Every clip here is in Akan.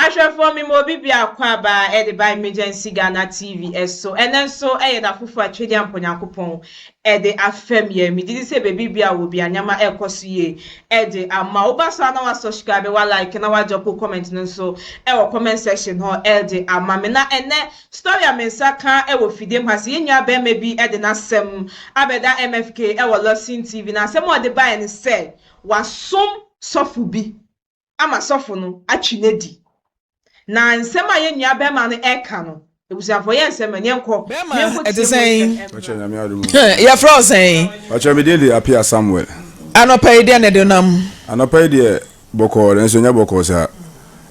Ahwɛfoɔ me ma obi biako aba ɛde ba Emergency Ghana TV ɛso. Ɛnɛ nso ɛyɛ da foforɔ a Twedeɛ Ampa Onyankopɔn ɛde afɛm yɛn. Megye di sɛ baabi bia wɔ bia nneɛma ɛrekɔ so yie ɛde ama. Woba so a na wasubscribe, wa like na wadrop comment no nso ɛwɔ comment section hɔ ɛde ama me. Na ɛnɛ story a me nsa ka ɛwɔ fidie mu ha sɛ yɛn nua bɛrima bi ɛde n'asɛm abɛda MFK ɛwɔ Lawson TV, na asɛm a ɔde baeɛ ne sɛ wasom sɔfo bi ama sɔfo no atwi n'adi. Na nsɛm a yɛn nua bɛrima no ɛka no, ebusuafoɔ, yɛn nsɛm no yɛnkɔ. Bɛrima, ɛte sɛn? Ɔkyɛ Nyame adom. Yɛfrɛ wo sɛn? Ɔkyɛ, me din de Apia Samuel. Anɔpa yi deɛ ne de nam? Anɔpa yi deɛ bɔkɔɔ, nanso nyɛ bɔkɔɔ saa.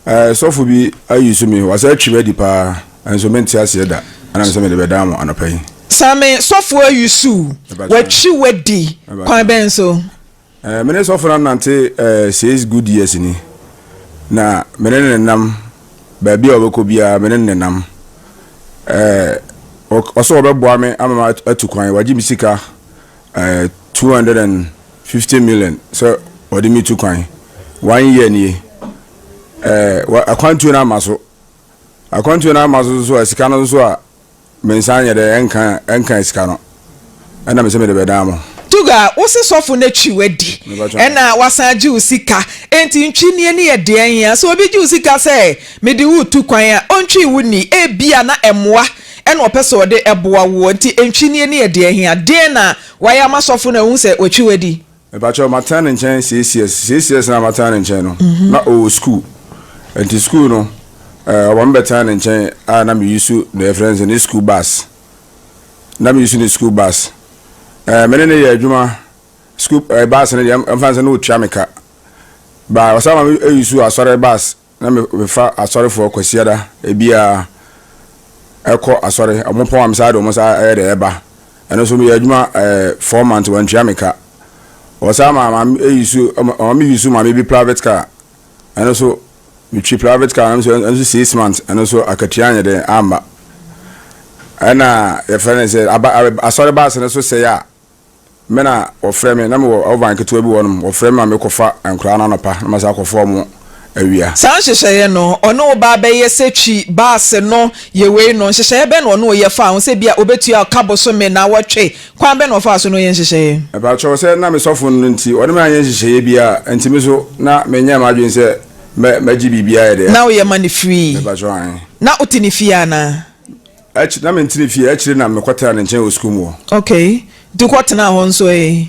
Sɔfo bi ayi so mi, wasa atwi m'adi paa, nso mente aseɛ da. Ɛna sɛ mede bɛdan mo anɔpa yi. Same sɔfo ayi so watwi wadi kwan bɛn so? Me ne sɔfo no nante 6 good years ni. Na me ne ne nam baabi a ɔbɛkɔ biara, me ne ne nam. Ɔsɛ ɔbɛboa me ama ma atu kwan. Wagye me sika 250 million sɛ ɔde me tu kwan. One year nie. Akwantuo no ama so. Akwantuo no ama so so a, sika no nso a me nsa nyɛ dɛ ɛnka sika no. Ɛna me sɛ mede bɛdan mo. Tuga wosi sɔfo no atwi wadi ɛna wasan gye wo sika, enti ntwi nie ne yɛ deɛ hia sɛ obi gye wo sika sɛ mede wo tu kwan a ɔntwi wo ni, ebia na ɛmoa ɛna ɔpɛ sɛ ɔde ɛboa woɔ, nti ntwi nie ne yɛ deɛ hia deɛ na wayɛ ama sɔfo no ahu sɛ watwi wadi. Mepakyɛw, matena ne nkyɛn 6 years. 6 years na matena ne nkyɛn no, na ɔwɔ school, nti school no ɔma me bɛtena ne nkyɛn a na meyi so na yɛfrɛ no sɛ ne school bus, na meyi so ne school bus. Me ne ne yɛ adwuma school bus no deɛ, ɛmfa sɛ na ɔtua me ka ba. Ɔsan ma me eyi so asɔre bus na mefa asɔrefoɔ Kwasiada ebiara ɛkɔ asɔre. Ɔmo pɔn am saa de ɔmo saa ɛyɛ de ɛba. Ɛno nso meyɛ adwuma 4 months, wɔntua me ka. Ɔsan ma maame eyi so, ɔma me yi so maame bi private car. Ɛno nso metwi private car ɛno nso, ɛno nso 6 months, ɛno nso akatua nyɛ dɛ amma. Ɛna yɛfrɛ no sɛ aba asɔre bus no so sɛe a, me na wɔfrɛ me na mewɔ ɔvan ketewa bi wɔ nom. Wɔfrɛ me ma mekɔfa nkoraa no anɔpa na masa akɔfa ɔmo awia. Saa nhyehyɛeɛ no, ɔne wo ba bɛyɛ sɛ twi baase no yɛ wei no, nhyehyɛeɛ bɛn na ɔne wo yɛ fa ho sɛ bi a obɛtua ɔka bosome na wɔtwe kwan bɛn na ɔfaa so no yɛ nhyehyɛeɛ? Ɛpakyɛw, sɛ na me sɔfo no nti ɔne me anyɛ nhyehyɛeɛ biara, nti me so na menyɛ m'adwene sɛ mɛgye biribiara yɛ dɛ. Na woyɛ ma ne free? Ɛpakyɛw, ae. Na wote ne fie anaa? Akyi na mente ne fie. Akyire na mekɔtena ne nkyɛn wɔ sukuu mu hɔ. Okay, nti kɔtena hɔ nso ɛ?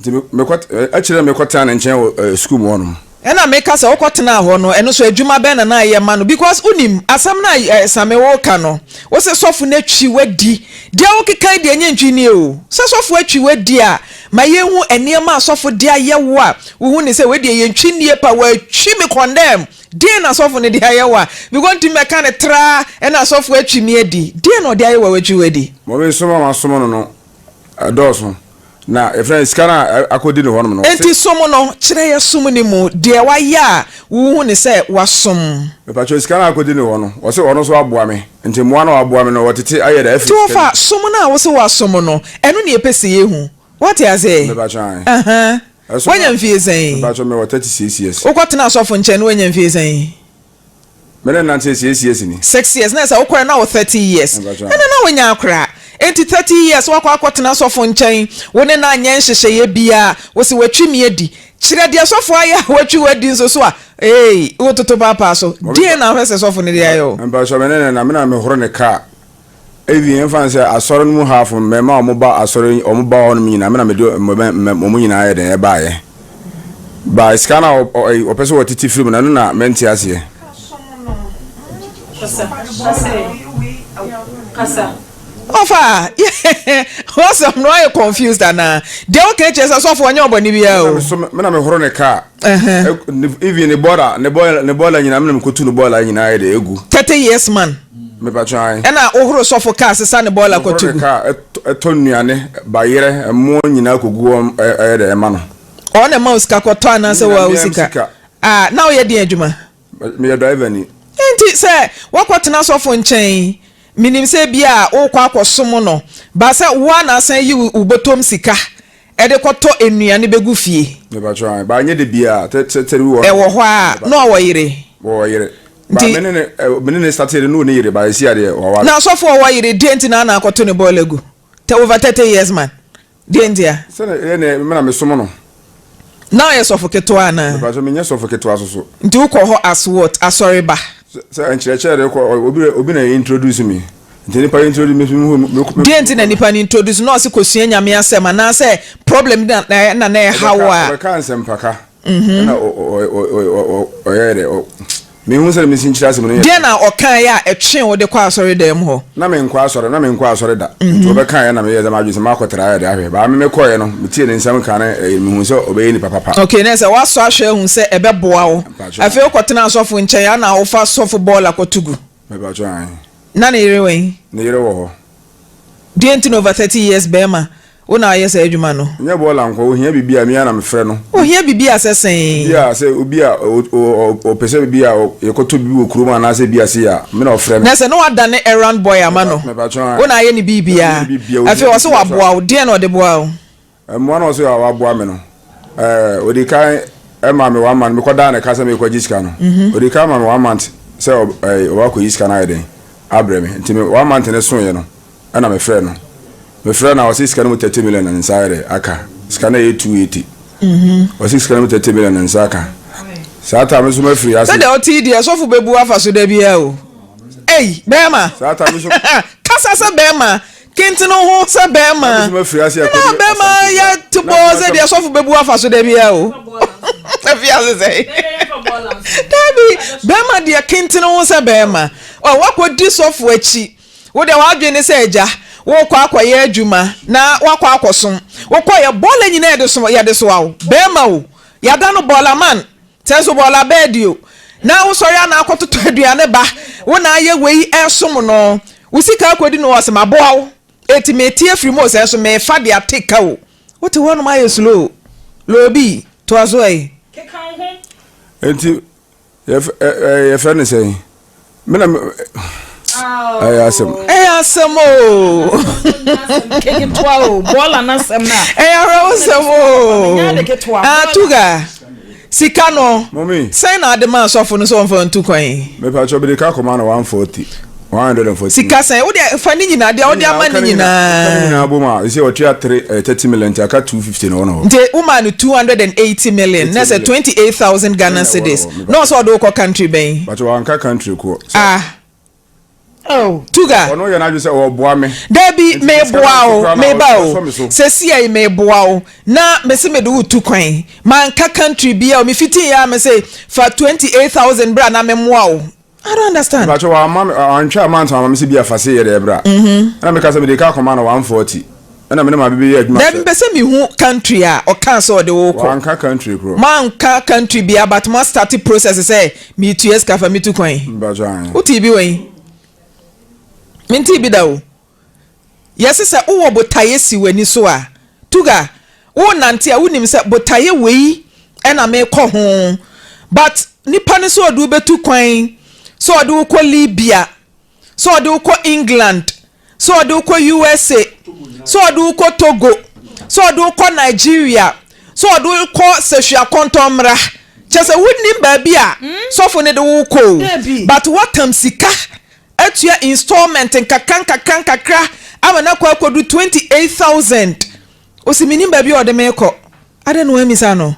Nti mekɔ akyire na mekɔtena ne nkyɛn wɔ sukuu mu hɔ nom. Ɛna meka sɛ wokɔtena hɔ no, ɛno so adwuma bɛn na na ayɛ ma no? Because wonim asɛm no a Same woka no, wo sɛ sɔfo no atwi wadi deɛ, wokeka deɛ ɛnyɛ ntwi nie o. Sɛ sɔfo atwi wadi a, ma yɛhu nneɛma a sɔfo de ayɛ wo a wohu ne sɛ wei yɛntwi nie pa, watwi me condemn. Deɛ na sɔfo no de ayɛ wo a, because ntumi mɛka ne traa ɛna sɔfo atwi me adi, deɛ na ɔde ayɛ wo a watwi wadi? Mɔmi som a masom no, ɛdɔɔso na yɛfrɛ no sika no a akɔdi ne hɔnom no. Enti som no, kyerɛ yɛ som no mu deɛ wayɛ a wohu ne sɛ wasom. Mepakyɛw, sika no a akɔdi ne hɔ no, ɔsɛ ɔno nso aboa me, nti mmoa no a waboa me no, wɔtete ayɛ dɛ afiri nti wɔfa som no a wo sɛ wasom no, ɛno ne yɛpɛ sɛ yɛhu. Woate ase? Mepakyɛw, ae. Woanya mfie sɛn? Mepakyɛw, mewɔ 36 years. Wokɔtena asɔfo nkyɛn no, woanya mfie sɛn? Mene nante 6 years ni. 6 years, na sɛ wokɔɛ na wɔ 30 years, ɛna na wonya akora. Enti 30 years wakɔ akɔtena sɔfo nkyɛn, wo ne na anyɛ nhyehyɛeɛ biara, wo sɛ watwi me adi. Kyerɛ deɛ sɔfo ayɛ a watwi wadi nso so a ee, wototo paapaa so. Deɛ na ahwɛ sɛ sɔfo no de ayɛ o? Mpakyɛw, mene ne na me na mehoro ne kaa. Ebi mfa sɛ asɔre no mu half mmarima a wɔn ba asɔre, wɔn ba hɔ nom nyinaa, me na mede wɔn nyinaa yɛ dɛn ɛbaayɛ ba. Sika no a ɔpɛ sɛ wɔtete firi mu no, ɛno na mente aseɛ. Kasa, kasa. Ɔfa wasɛm no ayɛ confused anaa? Deɛ woka kyerɛ sɛ sɔfo ɔnyɛ ɔbɔne biara o. Me na mehoro ne kaa. Even ne bɔɔla, ne bɔɔla nyinaa, me na mekotu ne bɔɔla nyinaa yɛ de egu. 30 years man. Mepatwa, ae. Ɛna wohoro sɔfo kaa, sesa ne bɔɔla kɔto gu? Ne kaa, ɛtɔ nnuane, bayerɛ, ɛmo nyinaa kogu hɔ ɛyɛ de ɛma no. Ɔno na ɛma wo sika kɔtɔ anaasɛ wo a wo sika? Ah, na woyɛ den adwuma? Meyɛ driver ni. Nti sɛ woakɔtena sɔfo nkyɛn, menim sɛ bi a wokɔ akɔsom no ba sɛ wo a na asan yi wo bɔtɔm sika ɛde kɔtɔ nnuane bɛgu fie. Mepatwa, ba nyɛ de bia tɛtɛri wɔ. Ɛwɔ hɔ a na ɔwɔ yere? Wɔwɔ yere. Ba me ne ne me ne ne startee no na ɔnni yere ba ɛsi adeɛ waware. Na ɔsɔfo a ɔwɔ yere deɛ nti na ana akɔto ne bɔɔl agu? Over 30 years man. Deɛ nti a? Sɛ na ɛyɛ ne me na mesom no. Na ɔyɛ sɔfo ketewa anaa? Mepakyɛ menyɛ sɔfo ketewa so so. Nti wokɔ hɔ as what? Asɔre ba? Sɛ nkyerɛkyerɛ de kɔ obi obi na introduce me. Nti nipa introduce me so me me. Deɛ nti na nipa no introduce na ɔse kosua Nyame asɛm anaasɛ problem bi na na na ɛha wo a? Ɔbɛka nsɛmpaka. Ɛna ɔyɛɛ dɛ menhu sɛdeɛ mesi nkyerɛ asɛm no yɛ. Deɛ na ɔkaeɛ a ɛtwee wo de kɔ asɔredan mu hɔ? Na menkɔ asɔre, na menkɔ asɔre da. Nti ɔbɛkaeɛ na meyɛɛ sɛ m'adwene sɛ makɔtra ayɛ dɛ ahwɛ. Baa me mekɔeɛ no, metiee ne nsɛm ka no, mehuu sɛ ɔbɛyɛ nipa papa. Okay, na ɛsɛ woasɔ ahwɛ ahu sɛ ɛbɛboa wo. Afei wokɔtenaa sɔfo nkyɛn a na wofa sɔfo bɔɔla kɔto gu. Mepakyɛw ae. Na ne yere wɛn? Ne yere wɔ hɔ. Deɛ nti na over 30 years bɛɛma wo na ayɛ saa adwuma no? Nyɛ bɔɔla nko, ohia biribi a me ara na mefrɛ no. Ohia biribi a sɛ sɛn? Bi a sɛ obi a ɔpɛ sɛ bi a yɛkɔtɔ biribi wɔ kurom anaasɛ bi a sei a, me na ɔfrɛ me. Na sɛ na wadane errand boy ama no, Mepakyɛw ae. wo na ayɛ ne biribiara. Meyɛ ne biribiara, ohia Afei ɔse biribiara nso a. waboa wo, deɛn na ɔde boaa wo? Mmoa na ɔse waboa me no, eh, ɔdi kan maa me one month, mekɔdaa ne ka sɛ merekɔgye sika no, ɔdi kan maa me one month sɛ ɔba akɔyi sika no ayɛ dɛn abrɛ me, nti me one month no soeɛ no ɛna mefrɛɛ no, mefrɛɛ no a ɔse sika no mu 30 million na ne nsa ayɛ dɛn aka, sika no ɛyɛ 280, ɔse sika no mu 30 million na ne nsa aka, saa time nso mafiri ase. Sɛdeɛ ɔte yi deɛ sɔfo bɛbu afa so da biara o. Ei, bɛrima. Saa time nso. Kasa sɛ bɛrima. Kentene ho sɛ bɛrima. Na bɛrima yɛ te bɔɔ sɛ deɛ sɔfo bɛbu afa so da biara o. Afi ase sɛ. Dabi, bɛrima deɛ kentene ho sɛ bɛrima. Ɔ wakɔdi sɔfo akyi. Wo deɛ w'adwene ne sɛ agya, wokɔ akɔyɛ adwuma na wakɔ akɔsom. Wokɔyɛ bɔɔla nyinaa yɛde so yɛde soa wo. Bɛrima o, yɛada no bɔɔla man. Sɛ nso bɔɔla bɛɛdi o, na wosɔre a na akɔtotɔ aduane ba, wo na ayɛ wei ɛresom no, wo sika akɔdi no ɔse maboa wo, enti mete afiri mu o, sɛ nso mefa de ate ka o, wote hɔnom ayɛ slow, loobi, toa so ɛ. Keka wo ho. Enti yɛfrɛ no sɛn? Me na ɛyɛ asɛm. Ɛyɛ asɛm o. Ketewa o, bɔɔla n'asɛm na. Ɛyɛ awerɛhosɛm o. Atuga, sika no. Mɔmi. Sɛn na ade maa sɔfo no sɛ ɔmfa ntu kwan? Mepatwa bi de ka kɔma no 140. 140. Sika sɛn? Wo deɛ fa ne nyinaa deɛ wode ama ne nyinaa. Ka ne nyinaa bom a, ɛsɛ ɔtua 3 30 million nti aka 250 na ɔwɔ no hɔ. Nti wo maa no 280 million na sɛ 28,000 Ghana cedis. Na ɔsɛ ɔde wo kɔ country bɛn? But wanka country koɔ. Ah. Oh. Tuga. Ɔno yɛ n'adwene sɛ ɔboa me. Dabi meboa wo meba o. Sɛsi yi meboa wo na mese mede wo tu kwan. Manka country bia o mefitii yɛ a mese fa 28,000 bra na memmoa wo. I don't understand. Mpakyɛ wamma me wantwa amount ama me sɛ bi a fa sei yɛ dɛ bra. Ɛna meka sɛ mede ka akɔma no 140. Ɛna me ne maame bi yɛ adwuma sɛ. Dabi mepɛ sɛ mehu country a ɔkaa sɛ ɔde wo kɔ. Wanka country korɔ. Moanka country biara but mo astarte process sɛ metua sika fa metu kwan. Mpakyɛ ahe. Wotee bi wɛn? Mentee bi da o. Yɛse sɛ wowɔ botaeɛ si w'ani so a, Tuga, worenante a wonim sɛ botaeɛ wei na merekɔ ho but nipa no sɛ ɔde wo bɛtu kwan, sɛ ɔde wo kɔ Libya, sɛ ɔde wo kɔ England, sɛ ɔde wo kɔ USA, sɛ ɔde wo kɔ Togo, sɛ ɔde wo kɔ Nigeria, sɛ ɔde wo kɔ Sehwia Kɔntɔmmra, kyerɛ sɛ wonnim baabi a sɔfo no de wo kɔ o, but woatam sika atua installment nkakra nkakra nkakra ama no akɔ akɔdu 28,000. Ɔsi menim baabi a ɔde me rekɔ. Adɛn na wammisa no?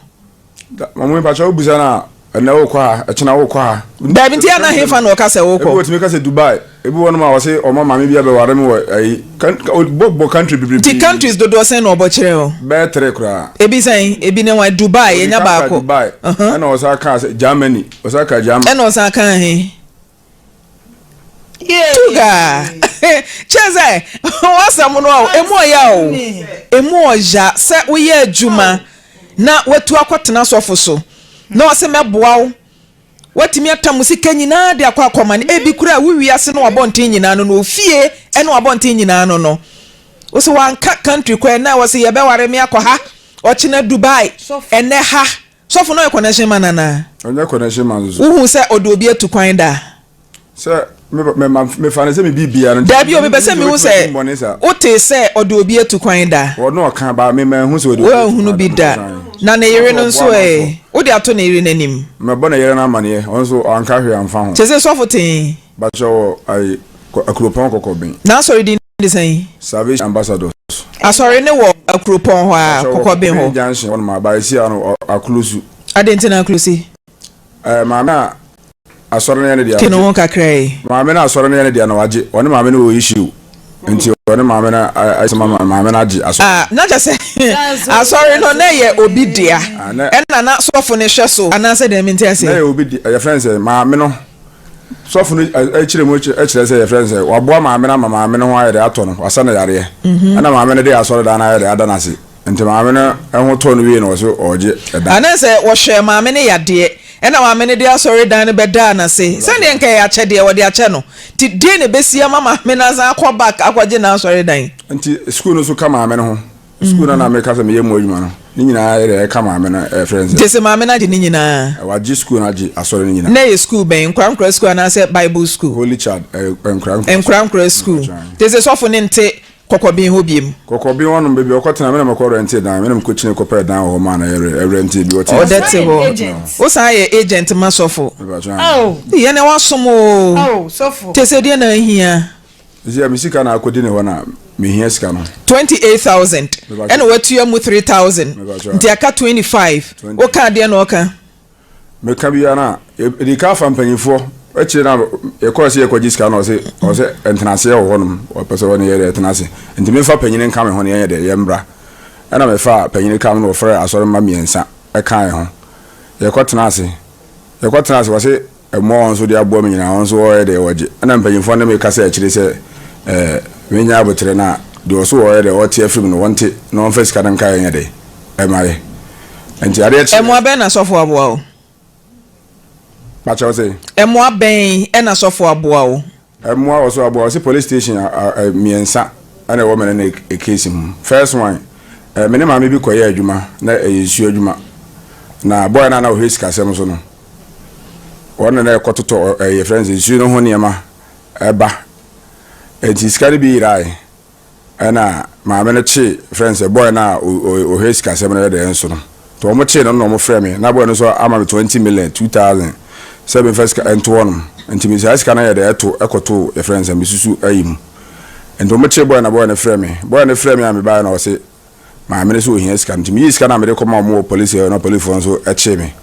Maame mpakyɛ wobisa no a ɛnɛ wokɔ ha ɛkyena wokɔ ha. Daabi nti ana hefa na ɔka sɛ wokɔ? Ebi wɔtumi ka sɛ Dubai ebi wɔ nom a wɔse ɔma maame bi abɛware me wɔ ayi bɔ bɔ country bebree. Nti countries dodoɔ sɛn na ɔbɔ kyerɛ wo? Bɛyɛ tere koraa. Ebi sɛn? Ebi ne hwan? Dubai yɛnya baako. Dubai ɛna ɔsan kaa sɛ Germany ɔsan kaa Germany. Ɛna ɔsan kaa he? Tuga kyerɛ sɛ w'asɛm no a emu ɔya o emu ɔya sɛ woyɛ adwuma na watu akɔtena sɔfo so na ɔsɛ mɛboa wo watumi atam sika nyinaa de akɔ akɔma no ebi kura wo wiase no wabɔnten nyinaa no no ofie ɛne wabɔnten nyinaa no no wosɛ wanka country kɔ ɛnɛ wɔsɛ yɛbɛware me akɔ ha ɔkyena Dubai ɛnɛ ha Sɔfo no ɔyɛ connection man anaa? Ɔnyɛ connection man nso. Wohu sɛ ɔde obi atu kwan da? Sɛ me me ma mefa no sɛ me biribiara no. Dabi o mepɛ sɛ mehu sɛ wotee sɛ ɔde obi atu kwan da? Ɔno ɔka ba me manhu sɛ ɔde obi atu kwan da. Woanhunu bi da. Na ne yere no nso ɛ? Wode ato ne yere no anim? Mɛbɔ ne yere no amaneɛ, ɔno nso wanka hwee amfa ho. Kyerɛ sɛ sɔfo tee. Bakyɛ wɔ ayi, Akuropɔn Kɔkɔben. N'asɔre din de sɛn? Salvation Ambassadors. Asɔre no wɔ Akuropɔn hɔ ara, Bakyɛ wɔ Kɔkɔben Kɔkɔben hɔ. Junction hɔ nom a, but seesei ara no aklosu. Adɛn nti na aklosi? Ɛɛ, maame a asɔre no yɛ ne dea. Twe ne ho kakra yi. Maame no asɔre no yɛ ne dea na wagye. Ɔne maame no wɔ issue nti ɔne maame no ayɛ sɛ maame no agye asɔre. Ah, na kyɛ sɛ asɔre no na ɛyɛ obi dea ɛna na sɔfo no hwɛ so anaasɛ dɛn mente aseɛ. Na ɛyɛ obi dea, yɛfrɛ no sɛ maame no sɔfo no kyerɛ mu kyerɛ sɛ yɛfrɛ no sɛ waboa maame no ama maame no ho ayɛ dɛ atɔ no, wasa no yareɛ ɛna maame no de asɔredan no ayɛ dɛ ada no ase. Nti maame no ho tɔɔ no wiei na ɔse ɔɔgye ɛdan. Anaasɛ wɔhwɛɛ maame no yadeɛ ɛna maame no de asɔredan no bɛdaa n'ase. Sɛdeɛ nka ɛyɛ akyɛdeɛ wɔde akyɛ no. Nti deɛn na ɛbɛsi ama maame no asan akɔ back akɔgye n'asɔredan? Nti sukuu no nso ka maame no ho. Sukuu no a na meka sɛ meyɛ mu adwuma no, ne nyinaa yɛ dɛ ɛka maame no ɛfrɛ no sɛ. Gye sɛ maame no agye ne nyinaa. Wagye sukuu no agye asɔre no nyinaa. Na ɛyɛ sukuu bɛn? Nkorankora sukuu anaasɛ Bible sukuu? Holy Child, ɛyɛ nkorankora sukuu. Nkorankora sukuu. Gye sɛ sɔfo no nte Kɔkɔben hɔ biom. Kɔkɔben hɔ nom baabi a ɔkɔ tena me na mekɔ rɛntee dan me na mekɔ kyini kɔpɛɛ dan wɔ hɔ maa no yɛ rɛntee bi ɔte Ɔdɛ te hɔ wo san yɛ agent ma sɔfo ei ɛnɛ wasom oo te sɛ deɛ na ahia. Sisi a me sika na akɔdi ne hɔ na mehia sika no. 28,000 ɛna watua mu 3,000 nti aka 25 woka adeɛ na ɔka. Meka biara no a, yɛdi ka fa mpanyinfoɔ akyire no a yɛkɔɔ sɛ yɛkɔgye sika no ɔse ɔsɛ ntenaseɛ wɔ hɔnom ɔpɛ sɛ ɔne yɛ deɛ tena ase nti memfa panyini nka me ho na yɛnyɛ deɛ yɛmmra ɛna mefaa panyini ka me na wɔfrɛɛ asɔre mma mmiɛnsa ɛkaa yɛn ho yɛkɔ tena ase yɛkɔ tena ase wɔse mmoa wɔn nso de aboa me nyinaa wɔn nso wɔyɛ deɛ wɔgye ɛna mpanyinfoɔ ne me kasa akyire sɛ ɛɛ menya abotere no a deɛ ɔso wɔyɛ deɛ ɔte afiri mu no wɔnte na wɔmfa sika no nka yɛnyɛ deɛ ɛma yɛ nti adeɛ kyeɛ. Mmoa bɛn na sɔfo aboa wo? Pakyɛw se. Mmoa bɛn na sɔfo aboa wo? Mmoa wɔ so aboa wo se police station mmiɛnsa ɛna ɛwɔ me ne ne case mu. First one, me ne maame bi kɔyɛ adwuma na ɛyɛ nsuo adwuma na boy no a na ɔhwɛ sikasɛm so no wɔn na na ɛkɔtotɔ ɛyɛ frɛ no sɛ nsuo no ho nneɛma ɛba nti sika no bi yerae. Ɛna maame no kyee frɛ no sɛ boy no a ɔhwɛ sikasɛm no yɛ dɛn nso no nti wɔn kyee no na wɔn frɛ me na boy no nso ama me 20 million 2000 sɛ memfa sika nto hɔ nom nti me saa sika no yɛ dɛ ɛto ɛkɔto yɛfrɛ no sɛ mesusu ayi mu nti wɔn kyee boy na boy no frɛ me boy no frɛ me a mebaeɛ na ɔse Maame no sɛ ohia sika no nti meyii sika no a mede kɔmaa wɔn wɔ polisi hɔ na polisifoɔ nso kyee me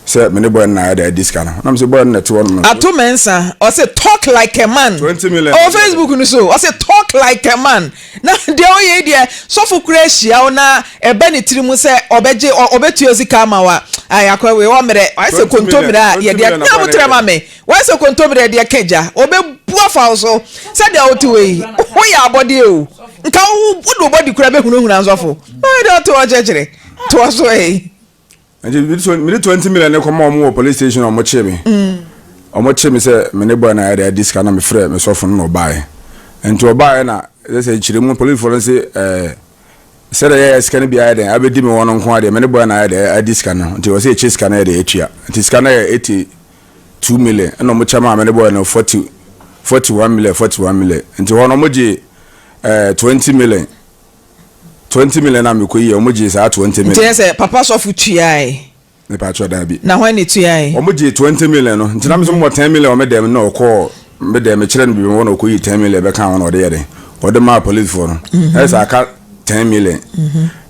sɛ me ne boy no na ayɛ dɛ adi sika no na mese boy no na ɛte hɔ nom no. Ato Mensah ɔse talk like a man 20 million ɔwɔ Facebook no so ɔse talk like a man na deɛ ɔyɛ yi deɛ sɔfo koraa ahyia wo na ɛba ne tiri mu sɛ ɔbɛgye ɔbɛtua sika ama wo a ayɛ akɔ wei ɔmmerɛ ayɛ sɛ 20 million kontomire a 20 yɛde million na nya boy no aboterɛ yɛ ma dɛ. me Wayɛ sɛ kontommire deɛ ka gya. Ɔbɛbu afa wo so. Sɛdeɛ wote hɔ yi, woyɛ abɔdeɛ o. Nka wode wo bɔdi koraa bɛhunahuna nsɔfo. Woyɛ deɛ wote hɔ kyerɛkyerɛ. Toa so ɛ. Nti mede 20 million ne kɔma wɔn wɔ police station a wɔkyee me. Wɔkyee me sɛ me ne boy no ayɛ de adi sika na mefrɛ me sɔfo no na ɔbaeɛ. Nti ɔbaeɛ na sɛ nkyerɛmu policefoɔ no se ɛɛ Sɛdeɛ ɛyɛ a sika no bi ayɛ dɛn abɛdi me hɔ no nko ara deɛ, me ne boy no ayɛ dɛn adi sika no, nti ɛwɔ sɛ yɛkyɛ sika no yɛ dɛn atua. Nti sika no yɛ 82 million, ɛna wɔkyɛ maa me ne boy no 40, 41 million, 41 million. Nti hɔ no wɔgye eh, 20 million, 20 million na mekɔyi yɛ, wɔgye saa 20 Nti million. ɛyɛ sɛ papa sɔfo tuae. Mepakyɛw daabi. Na hwan na etuae? Wɔn gyee 20 million no, nti na me nso mewɔ 10 million wɔ me dɛm na ɔkɔɔ me dɛm, mekyerɛ no biribi wɔ na ɔkɔyii 10 million bɛkaa ho na ɔde yɛ dɛn? Ɔde maa policefoɔ no. Ɛyɛ sɛ aka 10 million.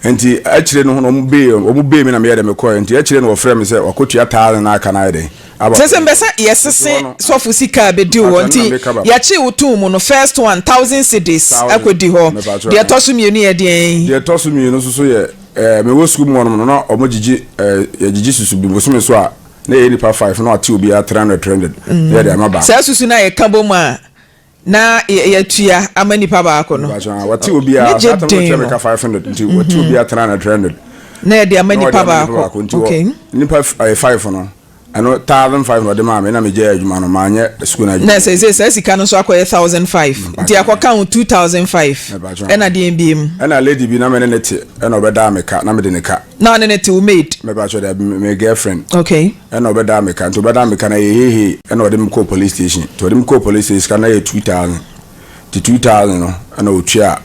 Nti akyire no na wɔn bee, wɔn bee me na meyɛ dɛn mekɔɛ. Nti akyire no wɔfrɛ me sɛ wakɔtua thousand na aka no ayɛ dɛn? Aba Sɛ sɛ police. mbɛ sɛ Nti yɛsese hɔ no, sɔfo sika a bedi hɔ mepakyɛw ɛno nti na meka ba. yɛkyee wo too mu no first one thousand cedis Thousand, akɔdi hɔ mepakyɛw deɛ ɛno. ɛtɔ so mmienu yɛ deɛn? Deɛ ɛtɔ so mmienu nso so yɛ Eh, me wɔ sukuu mu hɔnom no, na wɔn gyigye eh, yɛgyigye susu bi bosome so a, na yɛyɛ nipa five, na wɔate obiara 300 300, na yɛde ama baako. Saa susu no a yɛka bom a na yɛatua ama nipa baako no, Mpakyɛ, ah, wɔate ne obiara, gye saa tam no den wɔtua me no. ka 500, nti wɔte obiara 300 300, Na yɛde ama na wɔde nipa ama nipa baako. baako, nti wɔ Okay. nipa eh, five no, Ɛno 1005 na ɔde maa me na megyae adwuma no manyɛ sukuu no adwuma. Na seesei saa sika no nso akɔyɛ 1005 nti akɔka ho 2005 ɛna deɛn biem. Ɛna lady bi na me ne ne te ɛna ɔbɛdaa me ka na mede ne ka. Na ɔne ne te wo maid? Mepakyɛ dabi me girlfriend. Okay. Ɛna ɔbɛdaa me ka nti ɔbɛdaa me ka na yɛ heihei ɛna ɔde me kɔɔ police station nti ɔde me kɔɔ police station sika no na yɛ 2000 nti 2000 no ɛna ɔtua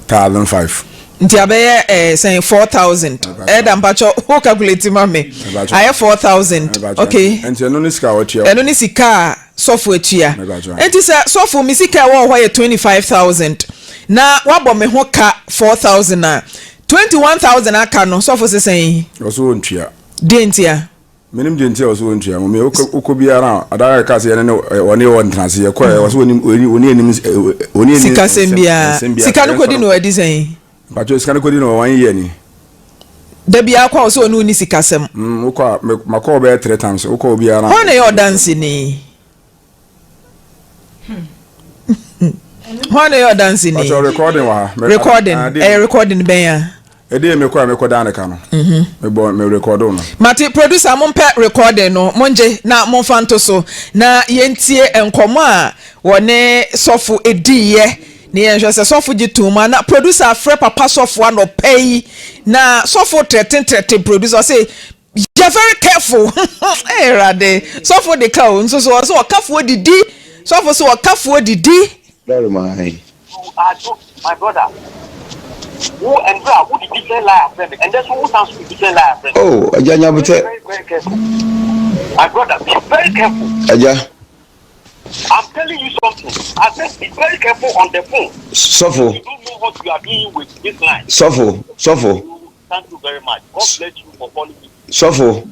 1005. Nti abɛyɛ eh, sɛn 4,000. Ɛda mpakyɛ wo calculate ma me. Ayɛ 4,000. Okay. Nti ɛno ne sika a watua. Ɛno ne sika a sɔfo atua. Nti sɛ sɔfo me sika ɛwɔ hɔ yɛ 25,000 na wabɔ me ho ka 4,000 a 21,000 aka no sɔfo se sɛn? Ɔso ɔntua. Deɛ ntia? Menim deɛ nti a ɔsɛ wɔntua mo. Me wokɔ biara a adaa ɛka sɛ yɛne ne ɔne wɔ ntena ase yɛkɔ ɛ ɔsɛ wɔnim ɔni anim ɔni anim sikasɛm biara sika no kɔdi no adi sɛn? Mpakyɛ sika no kɔdi no wɔn yɛ ni. Da biara kɔ a ɔsɛ ɔne ɔni sikasɛm. Wokɔ a makɔ bɛyɛ 3 times wokɔ obiara. Hɔ na ɛyɛ ɔdanseni. Hwan na ɛyɛ ɔdanseni? Ɔkyɛ recording wɔ ha. Recording ɛyɛ recording bɛn a? Ɛde yɛ mekɔ a mekɔ dan ne ka no. Mebɔ me record no. Mate producer mompɛ recording no mongye na momfa nto so na yɛntie nkɔmmɔ a wɔne sɔfo diiɛ ne yɛnhwɛ sɛ sɔfo gye tom a na producer afrɛ papa sɔfo anɔpa yi na sɔfo trɛte trɛte producer ɔse yɛ very careful. Awurade, sɔfo de ka o nso so ɔsɛ ɔkafoɔ didi sɔfo so ɔkafoɔ didi. Lɔri maa yi. You are joke, my brother. Wo and bra, wo di different lie afrɛ me, and then so wo san so di different lie afrɛ me. Oh, agya Be nyabutɛ. very very careful, my brother. Be very careful. Agya. I'm telling you something. I said be very careful on the phone. Sɔfo. You don't know what you are doing with this line. Sɔfo. Sɔfo. Thank you very much. God bless you for calling me. Sɔfo.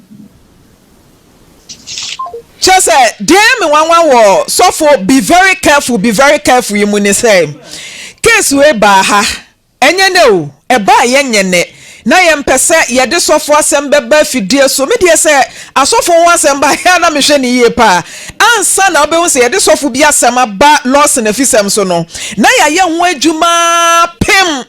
Kyerɛ sɛ deɛ ɛyɛ me nwanwa wɔ sɔfo be very careful, be very careful yi mu ne sɛ case wei baa ha ɛnyɛ nɛ o, ɛbaa yɛ nyɛ nɛ na yɛmpɛ sɛ yɛde sɔfo asɛm bɛba afidie so. Me deɛ, sɛ asɔfo ho asɛm ba yɛ a na mehwɛ ne yie paa ansa na wobɛhu sɛ yɛde sɔfo bi asɛm aba Lawson afisɛm so no na yɛayɛ ho adwuma pem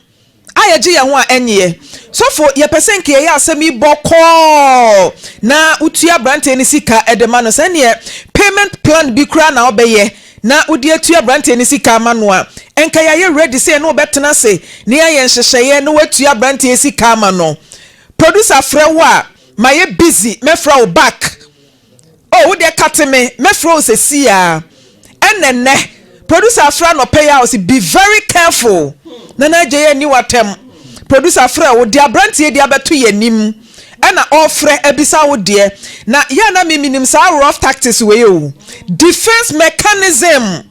a yɛgye yɛn ho a ɛnyeɛ. Sɔfo, yɛpɛ sɛ nka yɛyɛ asɛm yi bɔkɔɔ na wotua aberanteɛ no sika de ma no. Sɛ neɛ payment plan bi koraa na wobɛyɛ na wode atua aberanteɛ no sika ama no a, nka yɛayɛ ready sɛ yɛne wo bɛtena ase na yɛayɛ nhyehyɛeɛ na woatua aberanteɛ sika ama no. Producer frɛ wo a, mayɛ busy, mɛfrɛ wo back. Oh, wo deɛ kate me, mɛfrɛ wo sɛsi a. Ɛnɛ nnɛ, producer afrɛ anɔpɛ yi a ɔse be very careful. Nana Adjei anni w'atɛm. Producer frɛ wo, deɛ aberanteɛ di abɛto yɛn anim ɛna ɔrefrɛ abisa wo deɛ. Na yɛ a na me menim saa rough tactics wei o. Defense mechanism.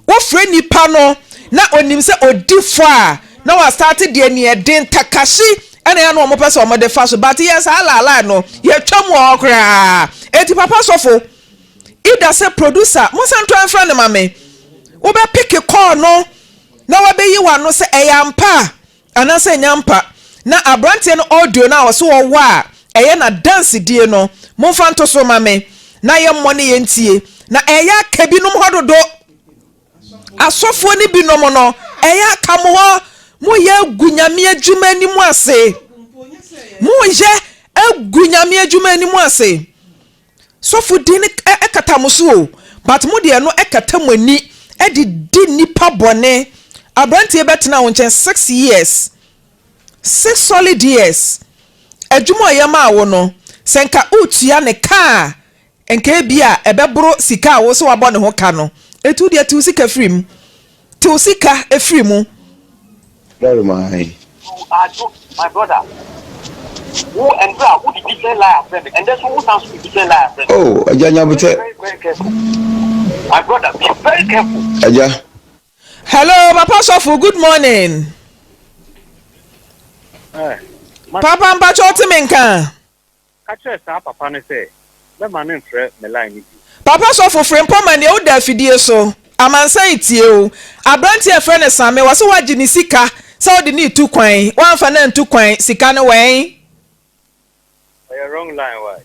Wofrɛ nipa no na onim sɛ odi fɔ a na wastarte deɛ neɛ den Takashi ɛna yɛ na wɔn pɛ sɛ wɔn de fa so, but yɛ saa laalaa no yɛtwa mu wɔ hɔ koraa. Eti papa sɔfo, either sɛ producer mo nsa nto ɛnfrɛ no ma me, wobɛ pick call no na wabɛyi w'ano sɛ ɛyɛ ampa a anaasɛ ɛnyɛ ampa, na aberanteɛ no audio no a ɔso ɔwɔ a ɛyɛ na dansedie no momfa nto so ma me na yɛmmɔ ne yɛntie. Na ɛyɛ aka binom hɔ dodo, asɔfoɔ no binom no ɛyɛ aka mo hɔ, moyɛ agu Nyame adwuma anim ase, moyɛ agu Nyame adwuma anim ase. Sɔfo din no ɛkata mo so o, but mo deɛ no ɛkata mo ani ɛde di nipa bɔne. Aberanteɛ bɛtena wo nkyɛn 6 years, 6 solid years. Adwuma a ɔyɛ maa wo no, sɛ nka wotua ne kaa, nka ebi a ɛbɛboro sika a wo sɛ wabɔ ne ho ka no. Etu deɛ tew sika firi mu, tew sika efiri mu. Lɔri maa yi. You are joke, my brother. Wo and bra, wo di different lie afrɛ me, and then so wo san so di different lie afrɛ me. Oh, agya Be nyabutɛ. very very careful, my brother. Be very careful. Agya. Hello, papa sɔfo, good morning. Eh, ma Papa, mpakyɛ ɔte me nka? Ka kyerɛ saa papa no sɛ mɛma no mfrɛ me line no bio. Papa sɔfo Frimpong, nea woda afidie so amansan tie o. Aberanteɛ a ɛfrɛ no Same wɔ sɛ woagye ne sika sɛ wode ne tu kwan, woamfa no antu kwan, sika no wɛn? Ɔyɛ wrong line why?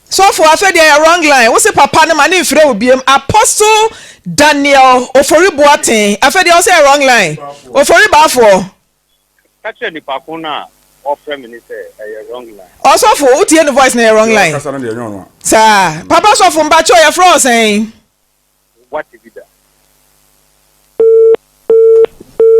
Sɔfo, afei deɛ ɛyɛ wrong line. Wo se papa no ma ne mfrɛ wo biem. Apostle Daniel Ofori Boateng, afei deɛ wo sɛ ɛyɛ wrong line. Ofori Baafoɔ. Ka kyerɛ nipa ko no a ɔfrɛ me no sɛ ɛyɛ wrong line. Ɔsɔfo, wotie ne voice na ɛyɛ wrong Deɛ line. ɔkasa no deɛ ɛnyɛ ɔno a. Saa papa sɔfo, mpakyɛw, yɛfrɛ wo sɛn? Wate bi da?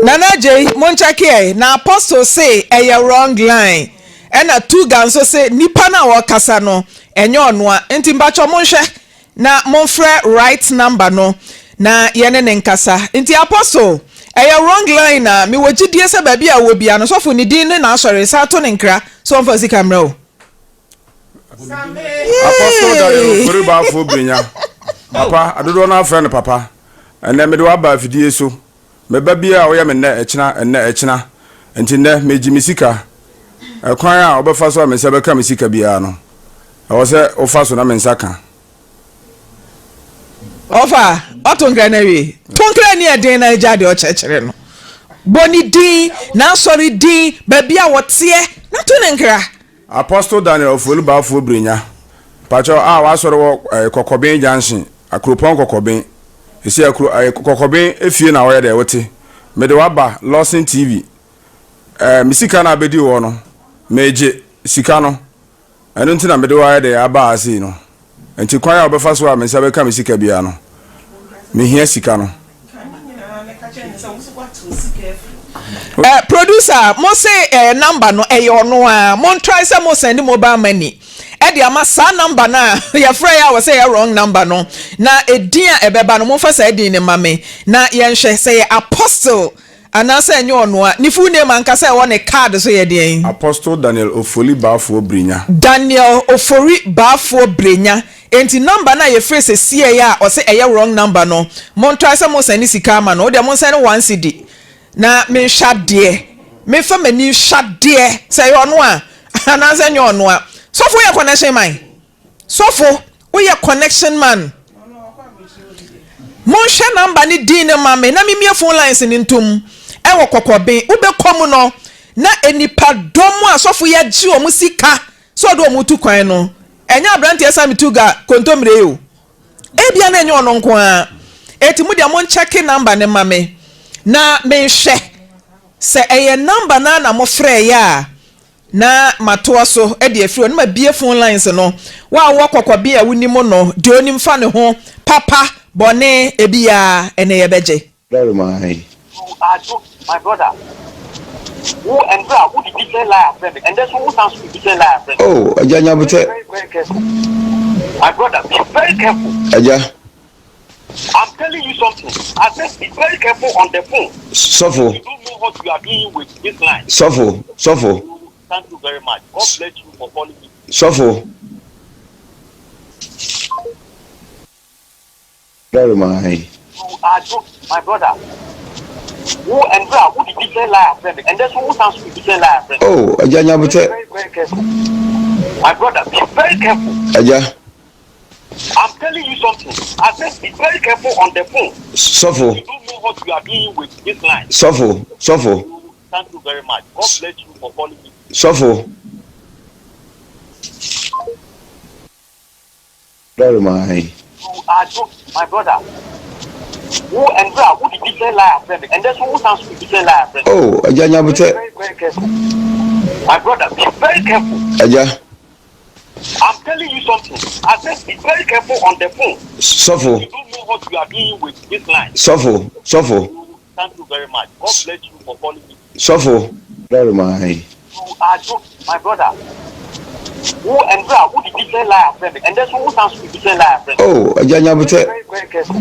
Nana Adjei, monkyɛke ɛ, na Apostle se ɛyɛ wrong line, ɛna Tuga nso se nipa no a ɔkasa no ɛnyɛ ɔnoa, nti mpakyɛw monhwɛ na momfrɛ right number no na yɛne ne nkasa. Nti Apostle, Ɛyɛ wrong line a, mewɔ gyidie sɛ baabi a ɔwɔ biara no, sɔfo ne din ne n'asɔre, san to ne nkra sɛ ɔmfa sika mmrɛ wo. Apostle Daniel Ofori Baafoɔ Brenya, Papa, adodoɔ no ara frɛ no Papa. Ɛnnɛ mede wo aba afidie so. Me ba biara a woyɛ me nnɛ, ɛkyena, ɛnnɛ, ɛkyena. Nti nnɛ, megye me sika. Ɛkwan a wobɛfa so a me nsa bɛka me sika biara no, ɛwɔ sɛ wofa so na me nsa ka. Ɔfa, wato nkra no awie. To nkra ni ɛden na agya deɛ ɔkyerɛkyerɛ no. Bɔ ne din, n'asɔre din, baabi a wɔteɛ, na to ne nkra. Apostle Daniel Ofori Balfour Brenya, pakyɛw, a w'asɔre wɔ eh, Kɔkɔben Junction, Akuropɔn Kɔkɔben. Esi akuro eh, Kɔkɔben efie na wɔyɛ dɛ wote. Mede w'aba Lawson TV. Eh, me sika na abedi wɔ no, megye sika no. Ɛno nti na mede wo ayɛ dɛ aba ha sei no. Nti kwan a wobɛfa so a me nsa bɛka me sika biara no, mehia sika no. Eh, producer, mo se eh, number no ɛyɛ ɔno a, mo try sɛ mo send mobile money ɛde ama saa number no a yɛfrɛ yɛ a wɔ sɛ ɛyɛ wrong number no, na edin a ɛbɛba no momfa saa edin no ma me na yɛnhwɛ sɛ yɛ apostle Anaasɛ ɛnyɛ ɔno a? Ne full name ankasa a ɛwɔ ne card so yɛ deɛn? Apostle Daniel Ofori Baafoɔ Brenya. Daniel Ofori Baafoɔ Brenya. Enti number no a yɛfrɛ sesiei a ɔse ɛyɛ wrong number no, montry sɛ mosɛne sika ama no. Wodeɛ monsɛne one cedi na menhwɛ adeɛ. Memfa m'ani nhwɛ adeɛ sɛ ɛyɛ ɔno a anaasɛ ɛnyɛ ɔno a. Sɔfo woyɛ connection man? Sɔfo woyɛ connection man monhwɛ number ne din no ma me na memie phone lines no ntom ɛwɔ kɔkɔben wobɛkɔ mu no na nipa dɔm a sɔfo yi agye wɔn sika sɛ ɔde wɔn tu kwan no ɛnyɛ aberanteɛ Sammy Tuga kontommire yi o ebia na ɛnyɛ ɔno nko ara eti mo deɛ monkyɛke number no ma me na menhwɛ sɛ ɛyɛ number no ara na mofrɛeɛ a Na matoa so de afiri hɔ na mabue phone lines no. Wo a wowɔ kɔkɔbe a wonim no, deɛ onim fa ne ho, papa, bɔne, ebiaa, ɛnɛ yɛbɛgye. Lɔre mu ahe? You are joking my brother wo ɛnbrɛ a wode different lie afrɛ me ɛndɛ so wo san so de different lie afrɛ me Oh, Agya be Nyabotɛ. very very careful my brother be very careful. Agya. I'm telling you something I said be very careful on the phone. Sɔfo. You don't know what you are doing with this line. Sɔfo, sɔfo. Thank you very much. God bless you for calling me. Sɔfo. Lɔre mu ahe? You are joking my brother. Wo ɛnbrɛ a wode different lie afrɛ me ɛndɛ so wo san so de different lie afrɛ me. Oh, Agya Be Nyabotɛ. very very careful my brother be very careful. Agya. I'm telling you something I said be very careful on the phone. Sɔfo. You don't know what you are doing with this line. Sɔfo, sɔfo. Thank you very much. God bless you for calling me. Sɔfo. Lɔre mu ahe? You are joking my brother. Wo ɛnbrɛ a wode different line afrɛ me ɛndɛ so wo san so de different line afrɛ me. Oh, Agya Be Nyabotɛ. very very careful my brother be very careful. Agya. I'm telling you something I said be very careful on the phone. Sɔfo. You don't know what you are doing with this line. Sɔfo, sɔfo. Thank you very much. God bless you for calling me. Sɔfo. Lɔre mu ahe? You are joking my brother. Wo ɛnbrɛ a wode different lie afrɛ me ɛndɛ so wo san so de different lie afrɛ me. Oh, Agya Be Nyabotɛ. very very careful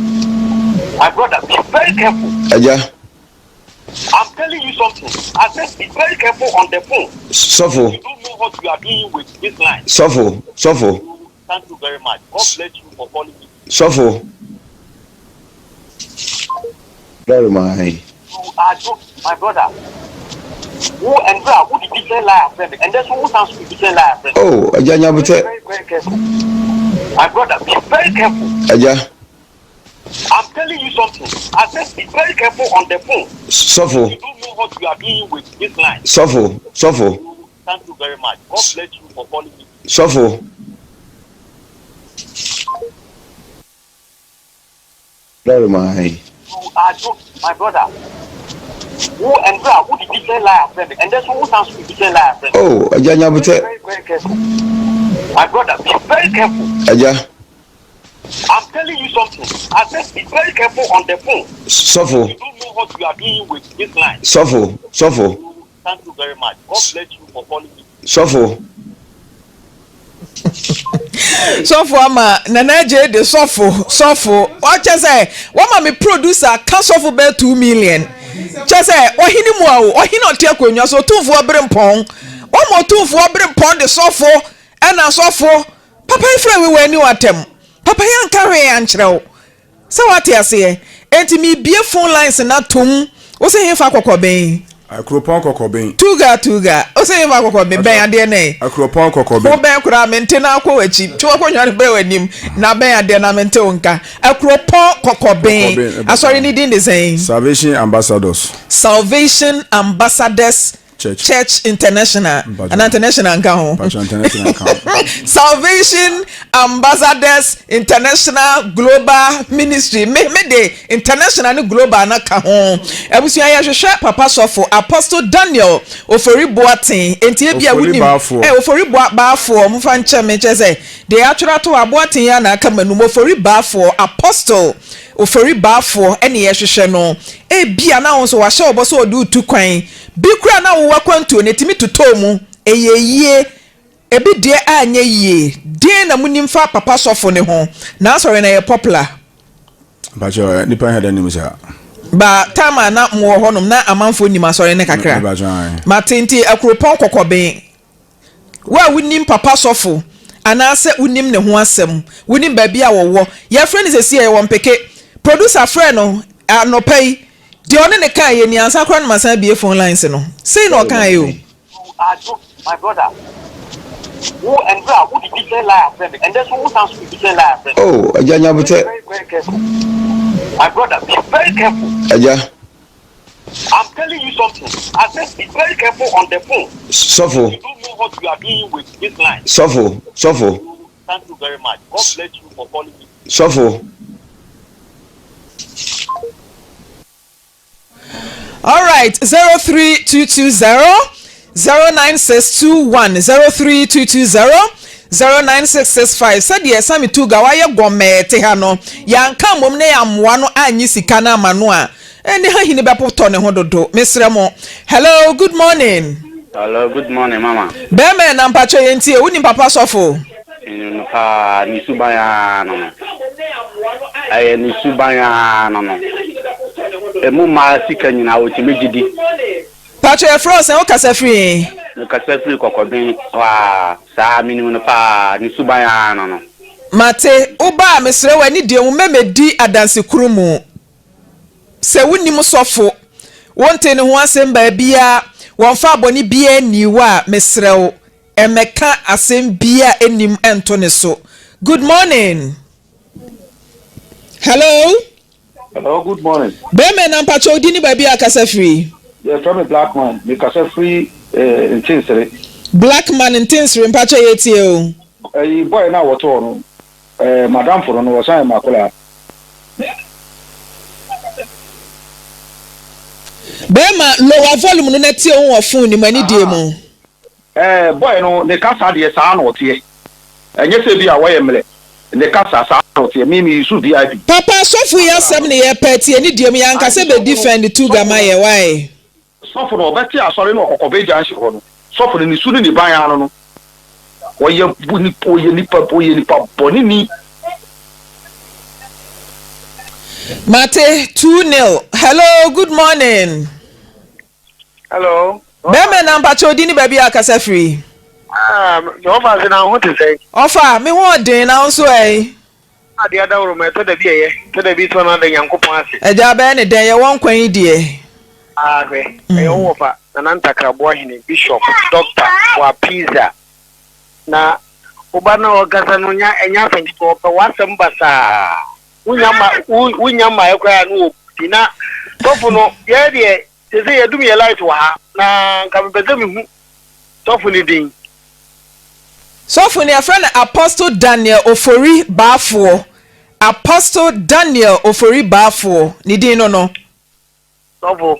my brother be very careful. Agya. I'm telling you something I said be very careful on the phone. Sɔfo. You don't know what you are doing with this line. Sɔfo, sɔfo. Thank you very much. God bless you for calling me. Sɔfo. Lɔre mu ahe? You are joking my brother. Wo ɛnbrɛ a wode different lie afrɛ me ɛndɛ so wo san so de different lie afrɛ me. Oh, Agya Be Nyabotɛ. very very careful my brother be very careful. Agya. I'm telling you something I said be very careful on the phone. Sɔfo. You don't know what you are doing with this line. Sɔfo, sɔfo. Thank you very much. God bless you for calling me. Sɔfo. Lɔre mu ahe? You are joking my brother. Wo ɛnbrɛ a wode different lie afrɛ me ɛndɛ so wo san so de different lie afrɛ me. Oh, Agya Be Nyabotɛ. very very careful my brother be very careful. Agya. I'm telling you something I said be very careful on the phone. Sɔfo. You don't know what you are doing with this line. Sɔfo, sɔfo. Thank you very much. God bless you for calling me. Sɔfo. Sɔfo ama Nana Adjei de sɔfo sɔfo wakyɛ sɛ wama me producer ka sɔfo bɛyɛ 2 million. Kyerɛ sɛ, ɔhene mu a o, ɔhene a ɔte akonnwa so, otumfoɔ berempɔn. Wɔma otumfoɔ berempɔn de sɔfo, ɛna sɔfo. Papa yi frɛ wei wanni wo atɛm. Papa yi anka hwee ankyerɛ wo. Sɛ woate aseɛ? Enti mebue phone lines no atom. Wo se hefa kɔkɔben? Akuropɔn kɔkɔben. Tuga tuga. Wo se hefa kɔkɔben? Bɛn adeɛ no ɛ? Akuropɔn kɔkɔben. Wo bɛn koraa mente na akɔ w'akyi. Twe w'akonnwa no bɛn w'anim na bɛn adeɛ na mente wo nka. Akuropɔn kɔkɔben. Kɔkɔben. Asɔre no din de sɛn? Salvation Ambassadors. Salvation Ambassadors Church. Church International. Mpacho. Ana international nka ho. Mpacho international nka ho. Salvation Ambassadors International Global Ministry. Me me de international ne global na ka ho. Abusua yɛhwehwɛ papa sɔfo Apostle Daniel Ofori Boateng. Enti ebia Ofori wonim Baafoɔ. eh Ofori Boa Baafoɔ momfa nkyɛ me kyerɛ sɛ deɛ yɛatwerɛ ato hɔ Aboateng yi ara na aka m'anum Ofori Baafoɔ Apostle Ofori Baafoɔ ɛne yɛhwehwɛ no. Ebia na wo nso wahyɛ wo bɔ sɛ ɔde wo tu kwan. Bi koraa na wowɔ akwantuo no ɛtumi totɔɔ mu. Ɛyɛ yie, ebi deɛ anyɛ yie. Deɛn na monim fa papa sɔfo no ho? N'asɔre no ɛyɛ popular? Mpakyɛ nipa nhɛ da nim saa. Ba time a na mowɔ hɔnom na amanfoɔ nim asɔre no kakra. Mepakyɛ ae. Mate nti Akuropɔn Kɔkɔben. Wo a wonim papa sɔfo anaasɛ wonim ne ho asɛm, wonim baabi a wɔwɔ. Yɛfrɛ no seesei a yɛwɔ Mpeke. Producer frɛɛ no anɔpa yi, deɛ ɔne no kaeɛ ni, ansa koraa na masan abue phone lines no. Sei na ɔkaeɛ o. You are joking my brother wo ɛnbrɛ a wode different lie afrɛ me ɛndɛ so wo san so de different lie afrɛ me. Oh agya Be nyabotɛ. very very careful my brother be very careful. Agya. I'm telling you something I said be very careful on the phone. Sɔfo. You don't know what you are doing with this line. Sɔfo sɔfo. Thank you very much God bless you for calling me. Sɔfo. Alright, 03220 09621 03220 09665 sɛdeɛ Sammy Tuga wayɛ gɔmɛɛ te ha no, yɛanka mmom na yɛammoa no annye sika no ama no a, ne ha hini bɛpotɔ ne ho dodo. Mesrɛ mo. Hello, good morning. Hello, good morning mama. Bɛɛma ɛna mpakyɛ yɛntie, wonim papa sɔfo? Menim no paa, ne suban ara no no. Ɛyɛ ne suban ara no no. Emu mmaa sika nyinaa ɔtumi gye di. Pakyɛ yɛfrɛ wo sɛn, wo kasa firi he? Me kasa firi Kɔkɔben hɔ aa, saa menim no paa, ne suban ara no no. Mate, wo ba a mesrɛ wo anidie wo mmɛmɛdi adansekuru mu. Sɛ wonnim sɔfo, wontee ne ho asɛm baabiara, wɔmfaa bɔne biara nnii wo a, mesrɛ wo, mmɛka asɛm biara a ɛnnim nto ne so. Good morning. Hello. Hello, good morning. Bɛrima na mpakyɛ wo din ne baabi a akasa firi? Yɛfrɛ me Blackman, mekasa firi eh, Ntensere. Blackman Ntensere, mpakyɛ yɛtie o. Ɛyi boy no a wɔtɔɔ no, Eh, m'adamfo no no, wɔsan yɛ m'akwadaa. Bɛɛma, lower volume no na tie wo wɔ phone no mu, anidie mu. Eh, boy no, ne kasa deɛ saa na ɔteɛ. Ɛnyɛ sɛ bi a wɔyɛ mmerɛ. Ne kasa, saa na ɔteɛ. Me, me use VIP. Papa, sɔfo yi asɛm ne yɛpɛ, tie ne deɛ mu, yɛanka sɛ bɛ defend Tuga ma yɛ, why? Sɔfo no, ɔbɛte asɔre no wɔ Kɔkɔbe Junction hɔ no, sɔfo no, ne su ne ne ban ara no no, ɔyɛ ɔyɛ nipa ɔyɛ nipa bɔneni. Mate, 2 nil. Hello, good morning. Hello. Bɛrima na mpakyɛ odi ne baabi a akasa firi. Ah, ɔfa se na ho te sɛn? Ɔfa, me ho ɔden na wo nso ɛ? Adeɛ adaworo ma ɛtɔ da bi ɛyɛ, ɛtɔ da bi nso na da Nyankopɔn ase. Agya bɛyɛ ne dɛn yɛwɔ nkwa yi deɛ. Ah hwɛ, ɛyɛ wo wɔfa Nana Ntakraboa Hene, Bishop, Doctor, Boa Pizza. Na wo ba no a ɔkasa no nya ɛnyɛ asɛm ketewa, ɔpɛ w'asɛm basaa. Wonya ma wo wonya mmaeɛ koraa no wɔ di na sɔfo no yɛ deɛ sese yɛdum yɛ light wɔ ha na nka mepɛ sɛ mehu sɔfo no din. Sɔfo no yɛfrɛ no Apostle Daniel Ofori Baafoɔ Apostle Daniel Ofori Baafoɔ ne din no no. Sɔfo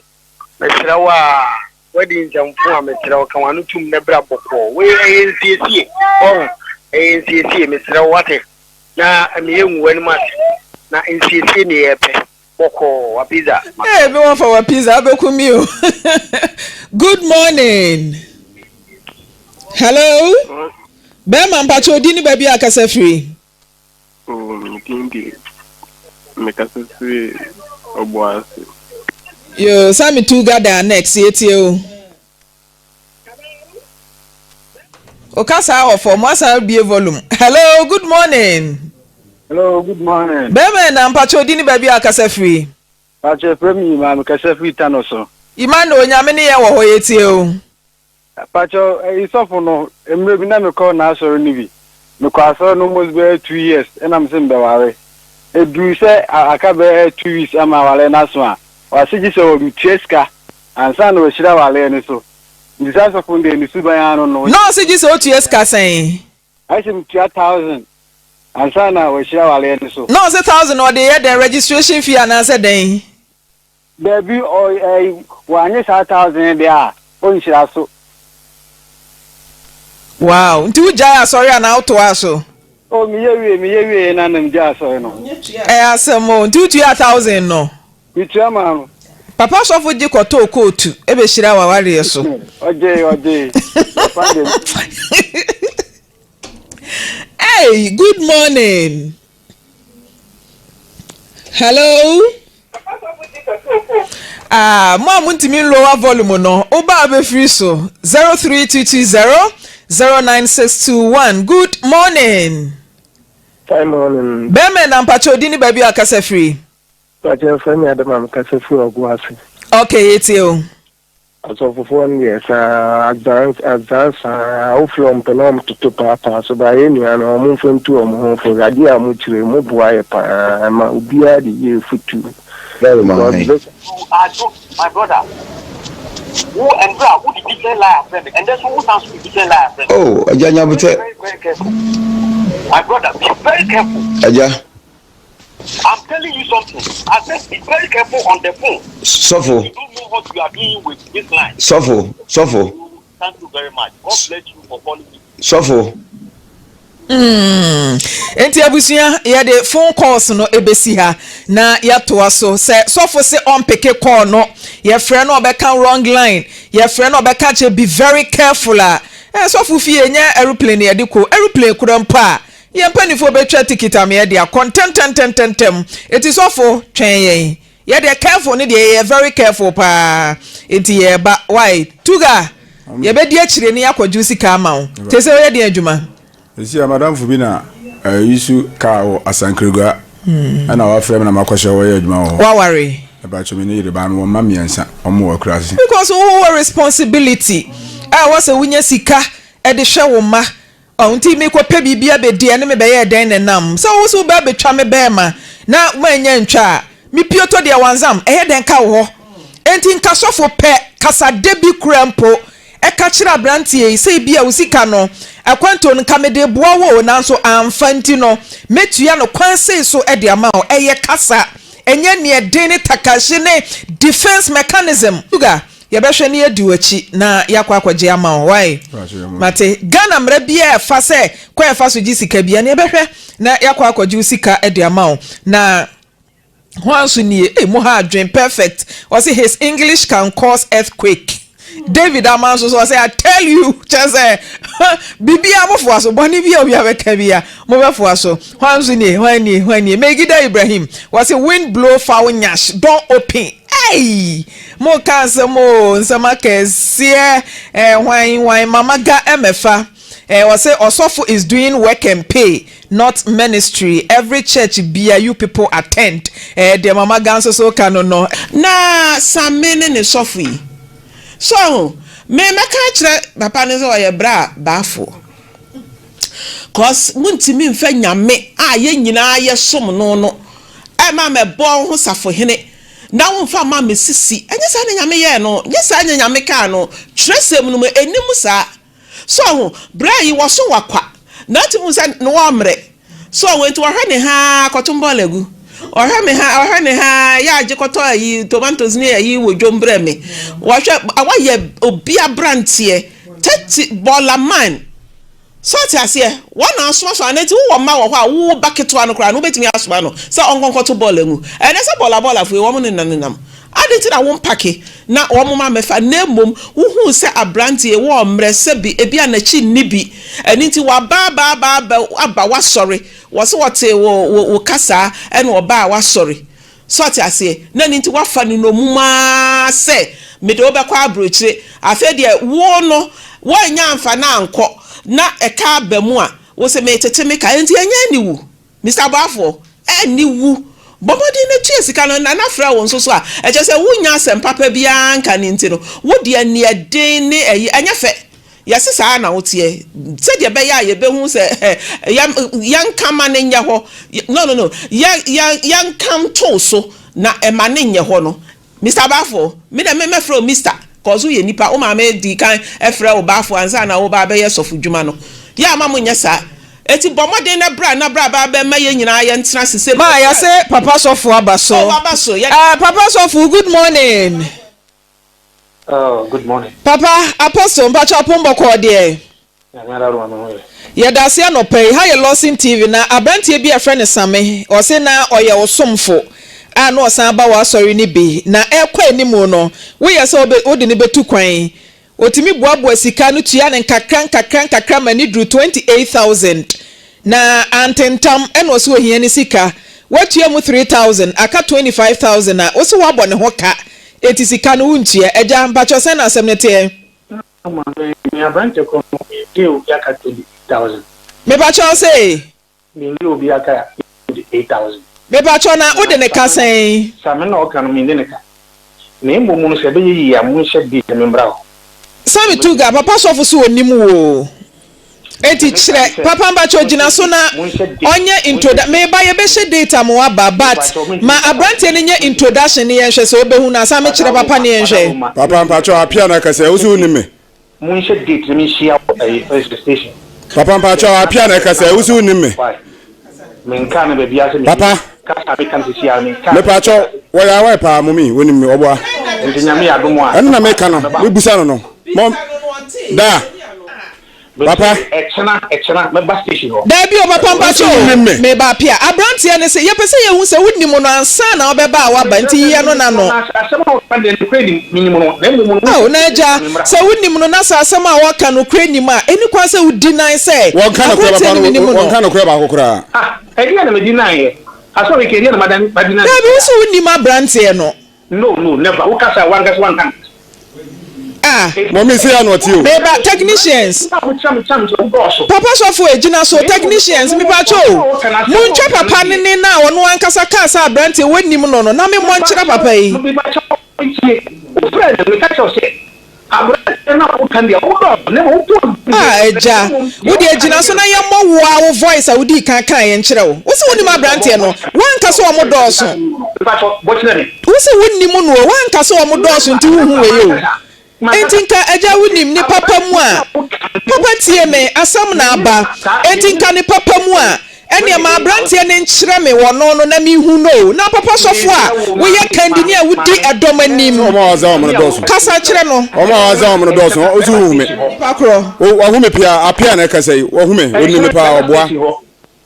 mesrɛ wo aa wadi nsɛmfo a mesrɛ wo ka w'ano tum na bra bɔkɔɔ wei ɛyɛ nsiesie wahu ɛyɛ nsiesie mesrɛ wo wate na meyɛ ngu w'anim ase na nsiesie ne yɛpɛ bɔkɔɔ wa pizza. Hey, me wɔfa wa pizza abɛku mi o. Good morning. Hello. Bɛrima mpakyɛ odi ne baabi a akasa firi. Oh, me din de mekasa firi Obuasi. Yoo Sammy Tuga da next yɛtie wo. O kasa wɔ fam wasan abue volume. Hello good morning. Hello good morning. Bɛrima na mpakyɛ odi ne baabi a akasa firi. Mpakyɛ frɛ me Yima mekasa firi Tano so. Yima na onyame ne yɛn wɔ hɔ yɛtie o. Mpakyɛ ɛyi sɔfo no mmerɛ bi na mekɔ n'asɔre no bi mekɔ asɔre no almost bɛyɛ 2 years ɛna mese mbɛware ɛduru sɛ aka bɛyɛ 2 weeks ama awareɛ no aso a wase gye sɛ ɔretua sika ansa na wahyira awareɛ no so. Nti saa sɔfo no deɛ ne suban ara no no. Na ɔse gye sɛ otua sika sɛn? Ayɛ sɛ metua 1000 ansa na wahyira awareɛ no so. Na ɔse 1000 no ɔde yɛ dɛn, registration fee anaasɛ dɛn? Dabi, ɔ ɛyi wanye saa 1000 no deɛ a, ɔnhyira so. Wow, nti wogyae asɔre anaa wotoaa so? Oh, meyɛ wie, meyɛ wieɛ na na megyae asɔre no. Ɛyɛ asɛm o, nti wotuaa 1000 no? Metua maa no. Papa sɔfo gye kɔtɔɔ kootu bɛhyira w'awareɛ so. Ɔgyee, ɔgyee. Papa de. Hey, good morning. Hello. Ah, mo a montumi lower volume no, woba a bɛfiri so 03220 09621. Good morning. Fine morning. Bɛrima na mpakyɛ odi ne baabi a akasa firi. Mpakyɛ frɛ me Adama mekasa firi ɔgo ase. Ok yɛtie o. Asɔfofoɔ no deɛ saa advance advance saa wofrɛ wɔn pɛ na wɔn toto paapaa so baa yɛn nua no wɔn mfa ntu wɔn ho fo adeɛ a wɔn kyerɛ mu boa yɛ paa ma obiara de yɛ futu Very nice. because You are joke my brother wo ɛnbrɛ a wo de different lie afrɛ me ɛndɛ so wo san so de different lie afrɛ me Oh, agya be nyabotɛ. very very careful my brother be very careful. Agya. I'm telling you something I said be very careful on the phone Sɔfo. you don't know what you are doing with this line. Sɔfo, sɔfo. Thank you very much God bless you for calling me. Sɔfo. Mm. Enti abusua yɛde phone calls no ebesi ha na yɛatoa so sɛ sɔfo se ɔmpeke call no yɛfrɛ no ɔbɛka wrong line yɛfrɛ no ɔbɛka kyerɛ be very careful a eh, sɔfo fie nyɛ aeroplane yɛde kɔ aeroplane kora mpo a Yɛn mpaninfoɔ bɛtwa ticket ama yɛde akɔ ntɛmntɛmntɛmntɛm enti sɔfo twɛn yɛn yɛdeɛ careful no deɛ yɛyɛ very careful paa enti yɛreba wai Tuga yɛbɛdi akyire ne yɛakɔgye wo sika ama wo te sɛ woyɛ deɛn adwuma. Sɛsi a madamfo bi na ɔyi car wɔ Asankragua ɛna wafrɛ me na makɔhyɛ hɔ yɛ adwuma wɔ hɔ. Waware? Mepakyɛ me ne yere baa mewɔ mma mmiɛnsa wɔn wɔ akurase. Because wowɔ responsibility a ɛwɔ sɛ wonya sika de hwɛ wo mma Ɔh, nti merekɔpɛ biribi abɛdi, ɛne me bɛyɛɛ dɛn na ɛnam? Sɛ wo nso woba abɛtwa me bɛɛma na mannya antwa a, me pioto deɛ wanzam, ɛyɛ dɛn ka wo hɔ? Enti nka sɔfo pɛ kasadɛ bi koraa mpo ka kyerɛ aberanteɛ yi sɛ ebia wo sika no, akwantuo no, nka mede reboa wo o, nanso amfa nti no, mɛtua no kwan sei so de ama wo. Ɛyɛ kasa, ɛnyɛ neɛ den ne takahye ne defence mechanism. Sugar, Yɛbɛhwɛ na yɛadi w'akyi na yɛakɔ akɔgye ama wo wai? Mate. Ghana mmara biara ɛfa sɛ kwan a ɛfa so gye sika biara no yɛbɛhwɛ na yɛakɔ akɔgye wo sika de ama wo. Na hwan nso nie? Ei, mo ha adwen perfect. Ɔse his English can cause earthquake. David ama nso so ɔse I tell you kyerɛ sɛ biribiara mofoa so bɔne bi a obi abɛka bi a mobɛfoa so. Hwan nso nie? Hwan nie? Hwan nie? Megida Ibrahim wɔse wind blow foul nyash don open. Ei! Mo ka asɛm oo, nsɛm akɛseɛ eh, hwan hwan, mama ga ɛmɛfa eh, ɔse ɔsɔfo is doing work and pay not ministry, every church bia you people attend eh, deɛ mama ga nso so ka no no. Na Same ne ne sɔfo yi. So ahu? Me mɛka akyerɛ papa no sɛ ɔyɛ bra baafoɔ. Cos montumi mfa Nyame a yɛn nyinaa yɛsom no no ɛma mɛbɔ wo ho safohene na womfa mma me sisi. Ɛnyɛ saa na Nyame yɛɛ no, nyɛ saa na Nyame kaa no. Twerɛsɛm no mu, ɛnni mu saa. So ahu? Berɛ yi wɔso wakwa, na wotumi hu sɛ ne wɔmmerɛ. So ahu? Enti wɔhwɛ ne haa kɔtom bɔɔla gu. Ɔhwɛ me ha, ɔhwɛ ne haa, yɛ agye kɔtɔ ayi tomatoes ne ayi wɔ dwom brɛ me. Wɔhwɛ, wayɛ obi aberanteɛ, 30 bɔɔla man. So ɔte aseɛ? Wɔn na asoma so anaa? Enti wowɔ mma wɔ hɔ a, wo ba ketewa no koraa no, wobɛtumi asoma no sɛ ɔnkɔ nkɔto bɔɔla ngu. Ɛnnɛ sɛ bɔɔla bɔɔlafoɔ yi, wɔn nenam nenam. Adɛn nti na wompake na wɔn mma mmɛfa? Na mmom, wohuu sɛ aberanteɛ yi wɔ mmerɛ sɛ bi, ebia n'akyi nni bi. Ɛno nti, waba aba aba aba aba w'asɔre. Wɔse wɔtee wo, wo, wo kasaa, ɛna ɔbaa w'asɔre. So ɔte aseɛ? Na ɛno nti woafa no nnommum ara sɛ mede wo bɛkɔ aburokyire. Afei deɛ wo no woannya amfa no ankɔ na ɛka aba mu a, wo se meretete me ka. Enti ɛnyɛ aniwu. Mister Boafoɔ, aniwu. Bɔ mmɔden na tua sika no. Nana frɛ wo nso so a, ɛkyerɛ sɛ wonnya asɛm papa biara nka no nti no, wo deɛ aniɛden ne ayi, ɛnyɛ fɛ. Yɛse saa na woteɛ sɛdeɛ ɛbɛyɛ a yɛbɛhu sɛ yɛ yɛnka ma no nyɛ hɔ no no no yɛ yɛ yɛnka nto so na ɛma no nyɛ hɔ no Mister Bafo me dɛ me mɛfrɛ wo Mister cause woyɛ nipa wo maame dii kan frɛ wo Bafo ansa na woba abɛyɛ sɔfo dwuma no yɛ ama mo nyɛ saa eti bɔ mmɔden na bra na bra ba bɛma yɛn nyinaa yɛntena ase sɛ Ma yɛse papa sɔfo aba so. Oh waba so yɛ. Eh papa sɔfo good morning. Oh, good morning. Papa, Apostle, mpakyɛ apom bɔkɔɔ deɛ? Nyame adaworo ma me ho yɛ. Yɛda ase anɔpa yi. Ha yɛ Lawson TV na abranteɛ bi a yɛfrɛ no Same, ɔse na ɔyɛ wo somfo a na ɔsan ba w'asɔre no bi na ɛrekɔ anim no woyɛ sɛ wode no bɛtu kwan. Ɔtumi boaboa sika no tua no nkakra nkakra nkakra ma no duru 28,000 Na antentam ɛna ɔse ohia ne sika, watua mu 3000 aka 25000 a wose wabɔ ne ho ka enti sika no wontua. Agya mpakyɛw sɛn na asɛm no teɛ? Na maame me aberante korɔ no me gye obi aka 28000. Mepakyɛw se? Me gye obi aka 28000. Mepakyɛw na wode ne ka sɛn? Same na ɔka no me nni ne ka. Na mmom no sɛ ɛbɛyɛ yie a monhyɛ date na memmra hɔ. Sammy Tuga, papa sɔfo so onim wo o. Enti kyerɛ papa mpakyɛw gyina so na ɔnyɛ introdu meba yɛbɛhyɛ date ama waba but ma abranteɛ no nyɛ introduction ne yɛnhwɛ sɛ ɔbɛhu no a san mekyerɛ papa ne yɛnhwɛ. Papa mpakyɛw Appiah na ɛkasa yi, wo se wonim me? Monhyɛ date na menhyia wo ɛyi ɛyɛ station. Papa mpakyɛw Apia na ɛkasa yi, wo se wonim me? Menkaa no baabiara sɛ mennim Papa kasa a meka no sisi ara menkaa no mepakyɛw baabiara. wɔyɛ aware paa mommy wonim me ɔboa. Nti Nyame yɛ adom a Ɛno na meka no mɛba. mebusa no no mom daa. Papa. Mese ɛkyena ɛkyena mɛba station hɔ. Daabi o papa Wose mpakyɛ o wonim me? meba Apia abranteɛ no se yɛpɛ sɛ yɛhu sɛ wonim no ansa na wobɛba a woaba nti yi ɛno na no. Asɛm a ɔka deɛ nokorɛ nim menim no na mmom no Ao na agya sɛ wonim no na sɛ asɛm a ɔka nokorɛ nim a ɛni kwan sɛ wo deny sɛ Wɔnka nokorɛ abranteɛ papa no no menim no. wɔnka nokorɛ baako koraa. Ah ɛdeɛn na me deny yɛ asɛm a meka ɛdeɛn na ma deny Daabi wose wonim abranteɛ no. No no never wo kasa a wankasa wanka no. Ah. Mummy sei a na ɔte o. Meba technicians. Papa sɔfo e gyina so technicians mepakyɛ o montwa papa ne ne na ɔno ankasa kaa sɛ abranteɛ wɔnnim no no na me mmɔ nkyerɛ papa yi. Ah agya, wo deɛ gyina so na yɛmmɔ wo ara wo voice a wodii kan kaeɛ nkyerɛ wo. Wo se wonim abranteɛ no, woanka sɛ wɔn dɔɔso. Wo se wonim no o, woanka sɛ wɔn dɔɔso nti wonhu wei o. Enti nka agya wonim ne papa mu a, papa tie me, asɛm na aba. Enti nka ne papa mu a, Ɛneɛ ma abranteɛ no nkyerɛ me ɔno no na menhu no o. Na papa sɔfo a woyɛ kandini a wodi ɛdɔm anim. Sɛ wɔn a wɔadza wɔn no dɔɔso. Kasa kyerɛ no. Wɔn a wɔadza wɔn no dɔɔso. Ɔsi wohu me. Nipa korɔ. Wahu me pia. Apia na ɛkasa yi. Wahu me. Onim me paa. Ɔboa.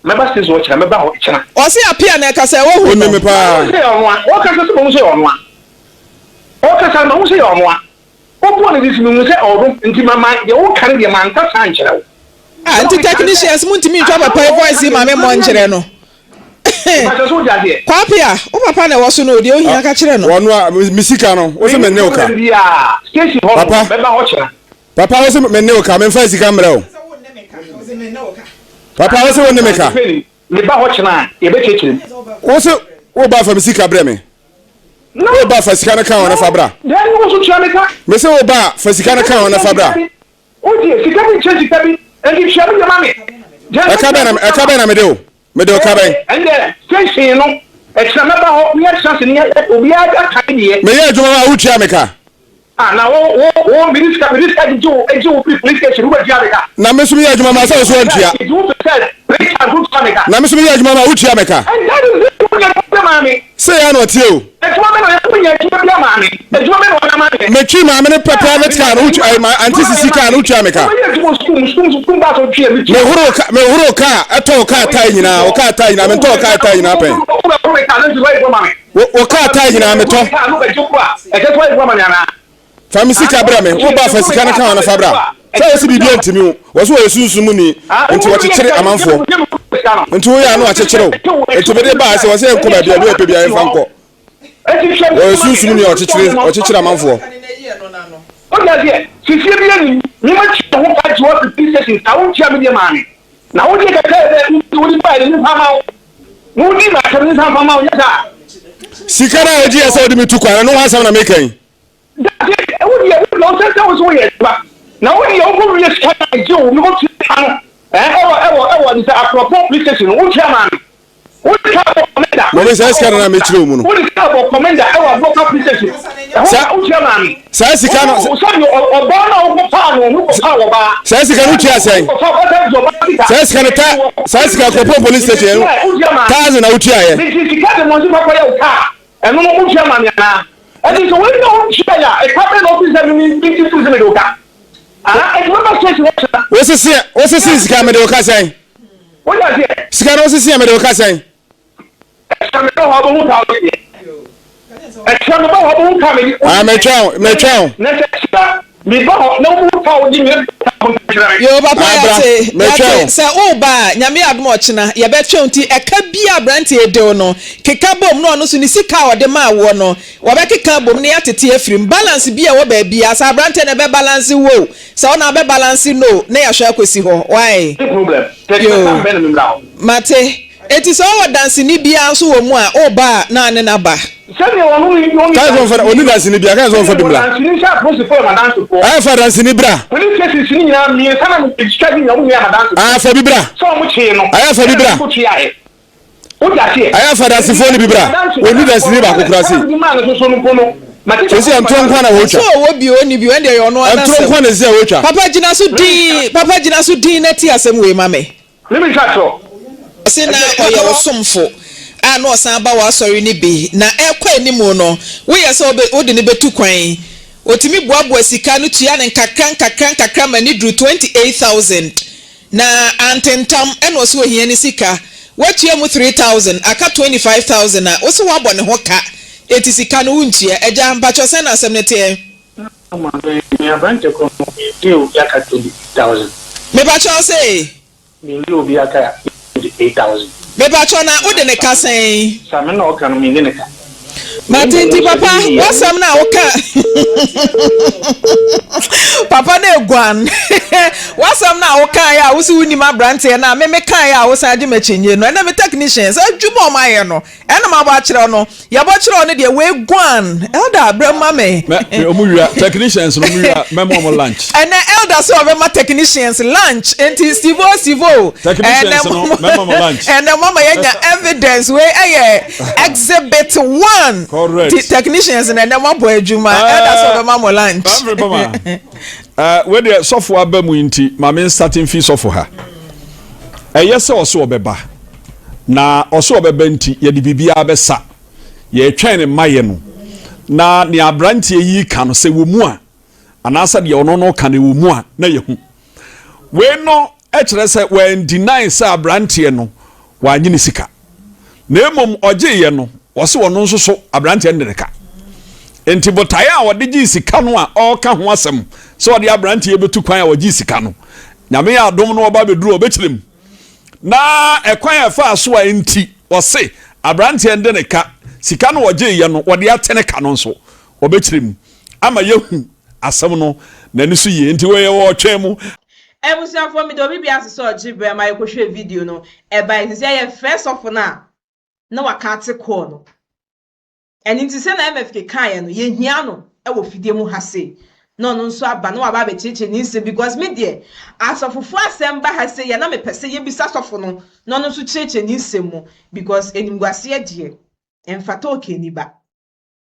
Mɛba station hɔ kyena. Mɛba hɔ kyena. Ɔse Apia na ɛkasa yi. Wahu no. Onim me paa. Mahu sɛ yɛ ɔnoa. Ɔkasa sɛ mahu sɛ yɛ ɔnoa. Ɔkasa no mahu sɛ yɛ ɔnoa. Wobuo no de si mehu sɛ ɔno nti ma ma deɛ woka no deɛ manka saa nkyerɛ wo. Ah nti technicians mo ntumi ntwa papa yi voice yi ma me mmɔ nkyerɛ no. Mepakyɛ so wote aseɛ. Kwapea wo papa na ɛwɔ so no deɛ ohia ka kyerɛ no. Wɔn a me sika no wo se me ne wo ka. Station hɔ no Papa. mɛba hɔ kyena. Papa wo se me ne wo ka memfa sika mmerɛ wo. Papa wo se wo ne me ka. Meba hɔ kyena a yɛbɛkyerɛkyerɛ mu. Wo se wo ba fa me sika brɛ me. Wo ba fa sika no ka ho na fa bra. Dɛn wo nso tua me ka. Me se wo ba fa sika no ka ho na fa bra. Wotie, sika bi nkyɛ sika bi, enti tua me deɛ ma me. Ɛka bɛn na ɛka bɛn na mede wo? Mede wo ka bɛn? Ɛndeɛ station no, ɛkyena mɛba hɔ ne yɛatena ase ne yɛ obiara aka ne deɛ. Meyɛ adwuma a wotua me ka. Ah, na wo, wo, wo, mede sika, mede sika gyegye wo, gye wo firi police station, wobɛtua me ka. Na me nso meyɛ adwuma ma sɛ wo so antua. Gyegye wo firi sɛ three times wotua me ka. Na me nso meyɛ adwuma ma wotua me ka. And that is it, wonya adwuma bi maa me. Sei ara na ɔteɛ o. Adwuma bɛ na ɔyɛ, wonya adwuma bi amaa me. Adwuma bɛ na ɔyɛ ama me. Metwi maame no pɛpɛ ne kaa no, wotwa, ɛɛ, ma auntie Sisi kaa no, wotua me ka. Wobɛyɛ adwuma wɔ sukuu mu, sukuu mu, sukuu bus wotwi a, metua. Mehoro ka, mehoro kaa, ɛtɔ wo kaa tae nyinaa, wo kaa tae nyinaa, mentɔ wo kaa tae nyinaa pɛn. Wobɛhoro me kaa no nti, woayɛ adwuma ma me. Wo wo kaa tae nyinaa metɔ. Fa me sika brɛ me. Wo ba fa sika no ka ho na fa bra. Sɛ wo se biribi antumi wo. Wɔ so wɔyɛ sunsum mu ni nti wɔkyekyere amanfoɔ. Nti woyɛ a na wakyekyere wo. Nti mede baa sɛ wɔ sɛ yɛnkɔ baabi a deɛ ɔpɛ biara yɛmfa nkɔ. Wɔyɛ sunsum nea ɔkyekyere ɔkyekyere amanfoɔ. Wode aseɛ, sisie bi anim, nneɛma tua ho ka gye wɔ police station saa wontua me deɛ maa me. Na wo deɛ kakra yɛ dɛ wode baeɛ no memfa mma wo. Na wodi m'asɛm no nsa mfa mma wo nyɛ saa. Sika no a wogye yɛ sɛ wode me tu kwan no, ɛno ho asɛm na meka yi. That's it, wo deɛ wo deɛ wosɛ sɛ wo sɛ woyɛ adwuma. Na wo deɛ wokɔ wie sika no a gye wo mekɔ tua ka no ɛɛ ɛwɔ ɛwɔ ɛwɔ de sɛ akorɔpɔn police station no wotua maa me. Mɔmi saa sika no na mekyerɛ wo mu no. Saa sika no. Saa sika no tua sɛn? Saa sika no ta saa sika kuropɔn police station no thousand na wotua yɛ. Ɛno no wotua ma me anaa? Ɛnti sɛ wei na wotua yɛ a ɛka bɛn na wofiri sɛ me me firi sɛ mede wo ka? Ah, ɛnti mɛba station hɔ kyena. Wosese wosese sika mede wo ka sɛn? Wode aseɛ? Sika no wosese a mede wo ka sɛn? Ɛkyerɛ me ba hɔ abɛhu ka wode deɛ. Ɛkyerɛ me ba hɔ abɛhu ka mede. Ah, metwɛn wo, metwɛn wo. Na sɛ kyerɛ me ba hɔ na wobɛhu ka wode me kyerɛ me. Yoo papa Ah, bra, yɛate metwɛn yɛate wo. sɛ woba a nyame yɛ adom a ɔkyena yɛbɛtwɛn wo nti ɛka bi a aberanteɛ de wo no keka bom na ɔno nso ne sika a ɔde maa woɔ no wɔbɛkeka abom na yɛatete afiri mu balance bi a ɛwɔ baabiara sɛ aberanteɛ na ɛbɛ balance wo o Sɛ wo na wobɛ balance no o na yɛahwɛ akɔsi hɔ wai yoo mate enti sɛ wowɔ danseni biara nso wɔ mu a woba a na ne no aba. Ka sɛ ɔmfa ɔni danseni biara ka sɛ ɔmfa bi mmra. Ɛɛ fa danseni bra. Ɛɛ fa bi bra. Ɛɛ fa bi bra. Ayɛ afa dasefoɔ no bi bra. Wɔnni daseni baako koraa sei. Seesei ɛntoro nko na wɔretwa. Sɛ ɔwɔ bi o, ɔnni bi o, ɛnde ɛyɛ ɔno ara Ɛntoro n'asɛm. nko na seesei wɔretwa. Papa gyina so dinn, papa gyina so dinn na tie asɛm wei ma me. Ɔse na ɔyɛ wo somfo a na ɔsan ba w'asɔre no bi, na ɛrekɔ anim no, woyɛ sɛ wobɛ, wode no bɛtu kwan. Ɔtumi boaboa sika no tua no nkakra nkakra nkakra ma no duru 28,000. Na antentam ɛna ɔse ohia ne sika, watua mu 3000 aka 25000 a wose wabɔ ne ho ka enti sika no wontua, agya mpakyɛw sɛn na asɛm no teɛ? Maame, me aberante korɔ no mentua obi aka 28000. Mepakyɛw se? Mentua obi aka 28000. Mepakyɛw na wode ne ka sɛn? Sa me na ɔka no menni ne ka. Mate nti papa w'asɛm no a woka papa no eguan w'asɛm no a wokaeɛ a wosi wonim aberanteɛ no a me mekaeɛ a wosan gye m'akyinnye no ɛnɛ me technicians adwuma ɔmo ayɛ no ɛna mabɔ akyerɛw no yɛbɔ kyerɛw no deɛ woeguan elder brɛ ma me. Mɛ ɔmo wia technicians no ɔmo wia mɛma ɔmo lunch. Ɛnɛ elder sɛ ɔbɛma technicians lunch nti Stevo Stevo Technicians no mɛma mo lunch. Ɛnɛ mama yɛnya evidence wei ɛyɛ exhibit one. Correct. Ti technicians na ɛnɛ mabɔ adwuma elder sɛ ɔbɛma mo lunch. Bamfiri pama. Wei deɛ sɔfo aba mu nti ma me nsate mfi sɔfo ha. Ɛyɛ sɛ ɔso ɔbɛba na ɔso ɔbɛba nti yɛde biribiara bɛsa yɛretwɛn ne mmayɛ no na nea aberanteɛ yi ka no sɛ wɔ mu a anaasɛ deɛ ɔno no ka no wɔ mu a na yɛhu. Wei no kyerɛ sɛ wɔn sɛ aberanteɛ no wannye ne sika na mmom ɔgyeeɛ no wɔse ɔno nso so aberanteɛ no de ne ka. Nti botaeɛ a ɔde gyee sika no a ɔreka ho asɛm sɛ ɔde aberanteɛ bɛtu kwan a ɔgyee sika no, Nyame yɛ adom no ɔba bɛduru ɔbɛkyerɛ mu na ɛkwan a ɛfaa so a nti ɔse aberanteɛ no de ne ka sika no ɔgyeeɛ no wɔde ate ne ka no nso ɔbɛkyerɛ mu ama yɛhu asɛm no n'ani so yie nti wei yɛwɔ ɔtwɛn mu. Abusuafoɔ meda obi biara ase sɛ ɔgye berɛ ma yɛkɔhwɛɛ video no ɛbaeɛ sisi a yɛfrɛ sɔfo no a na waka ate call no ɛno nti sɛnea MFK kaeɛ no yɛhia no wɔ fidie mu ha sei na ɔno nso aba na waba abɛkyerɛkyerɛ ne nsɛm because me deɛ asɔfofoɔ asɛm ba ha sei a na mepɛ sɛ yɛbisa sɔfo no na ɔno nso kyerɛkyerɛ ne nsɛm mu because animguaseɛ deɛ ɛmfata ɔkani ba.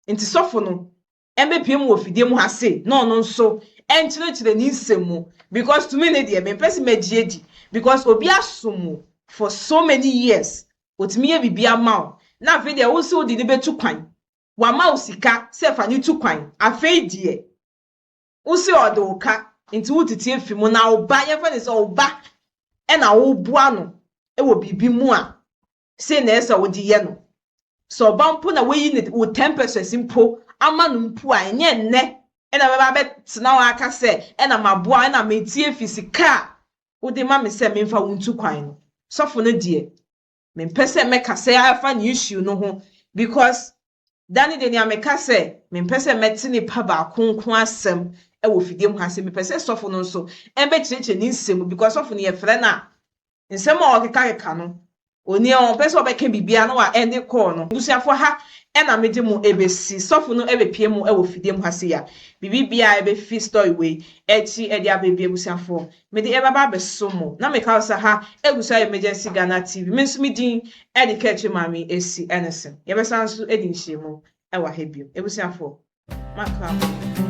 Nti sɔfo no mbɛpue mu wɔ fidie mu ha sei na ɔno nso nkyerɛkyerɛ ne nsɛm mu because to me ne deɛ mempɛ sɛ mɛgye adi because obi asom wo for so many years otumi yɛ biribi ama wo na afei deɛ wo nso wode no bɛtu kwan wama wo sika sɛ fa no tu kwan afei deɛ Wo se ɔde wo ka nti wo tete afi mu na wo ba yɛmfa ne sɛ wo ba na woboa no wɔ biribi mu a sei na ɛsɛ wode yɛ no sɛ ɔba mpo na woayi ne wo 10 pesos mpo ama no mpo a ɛnyɛ nnɛ ɛna bɛba abɛtena hɔ aka sɛ ɛna maboa ɛna metie afi sika a wode ma me sɛ memfa wo ntu kwan no sɔfo no deɛ mempɛ sɛ mɛka sɛ afa ne issue no ho because. Da no deɛ nea meka sɛ mempɛ sɛ mɛte nipa baako nko asɛm wɔ fidie mu ha sɛ mepɛ sɛ sɔfo no nso ɛbɛkyerɛkyerɛ ne nsɛm mu because sɔfo no yɛfrɛ no a nsɛm a ɔkekakeka no Onua ɔmpɛ sɛ ɔbɛka biribiara na wa ɛnde call no. Abusuafoɔ ha ɛna mede mo ɛbɛsi. Sɔfo no ɛbɛpie mo ɛwɔ fidie mu ha sei a biribi biara ɛbɛfi story wei akyi ɛde aba bi abusuafoɔ mede ɛbɛba abɛso mo na meka wo sɛ ha ɛgu so ayɛ Emergency Ghana TV me nso me din ɛde Kaakyire Maame Esi ɛne se yɛbɛsan nso adi nhyiamu ɛwɔ ha bio abusuafoɔ makra mo.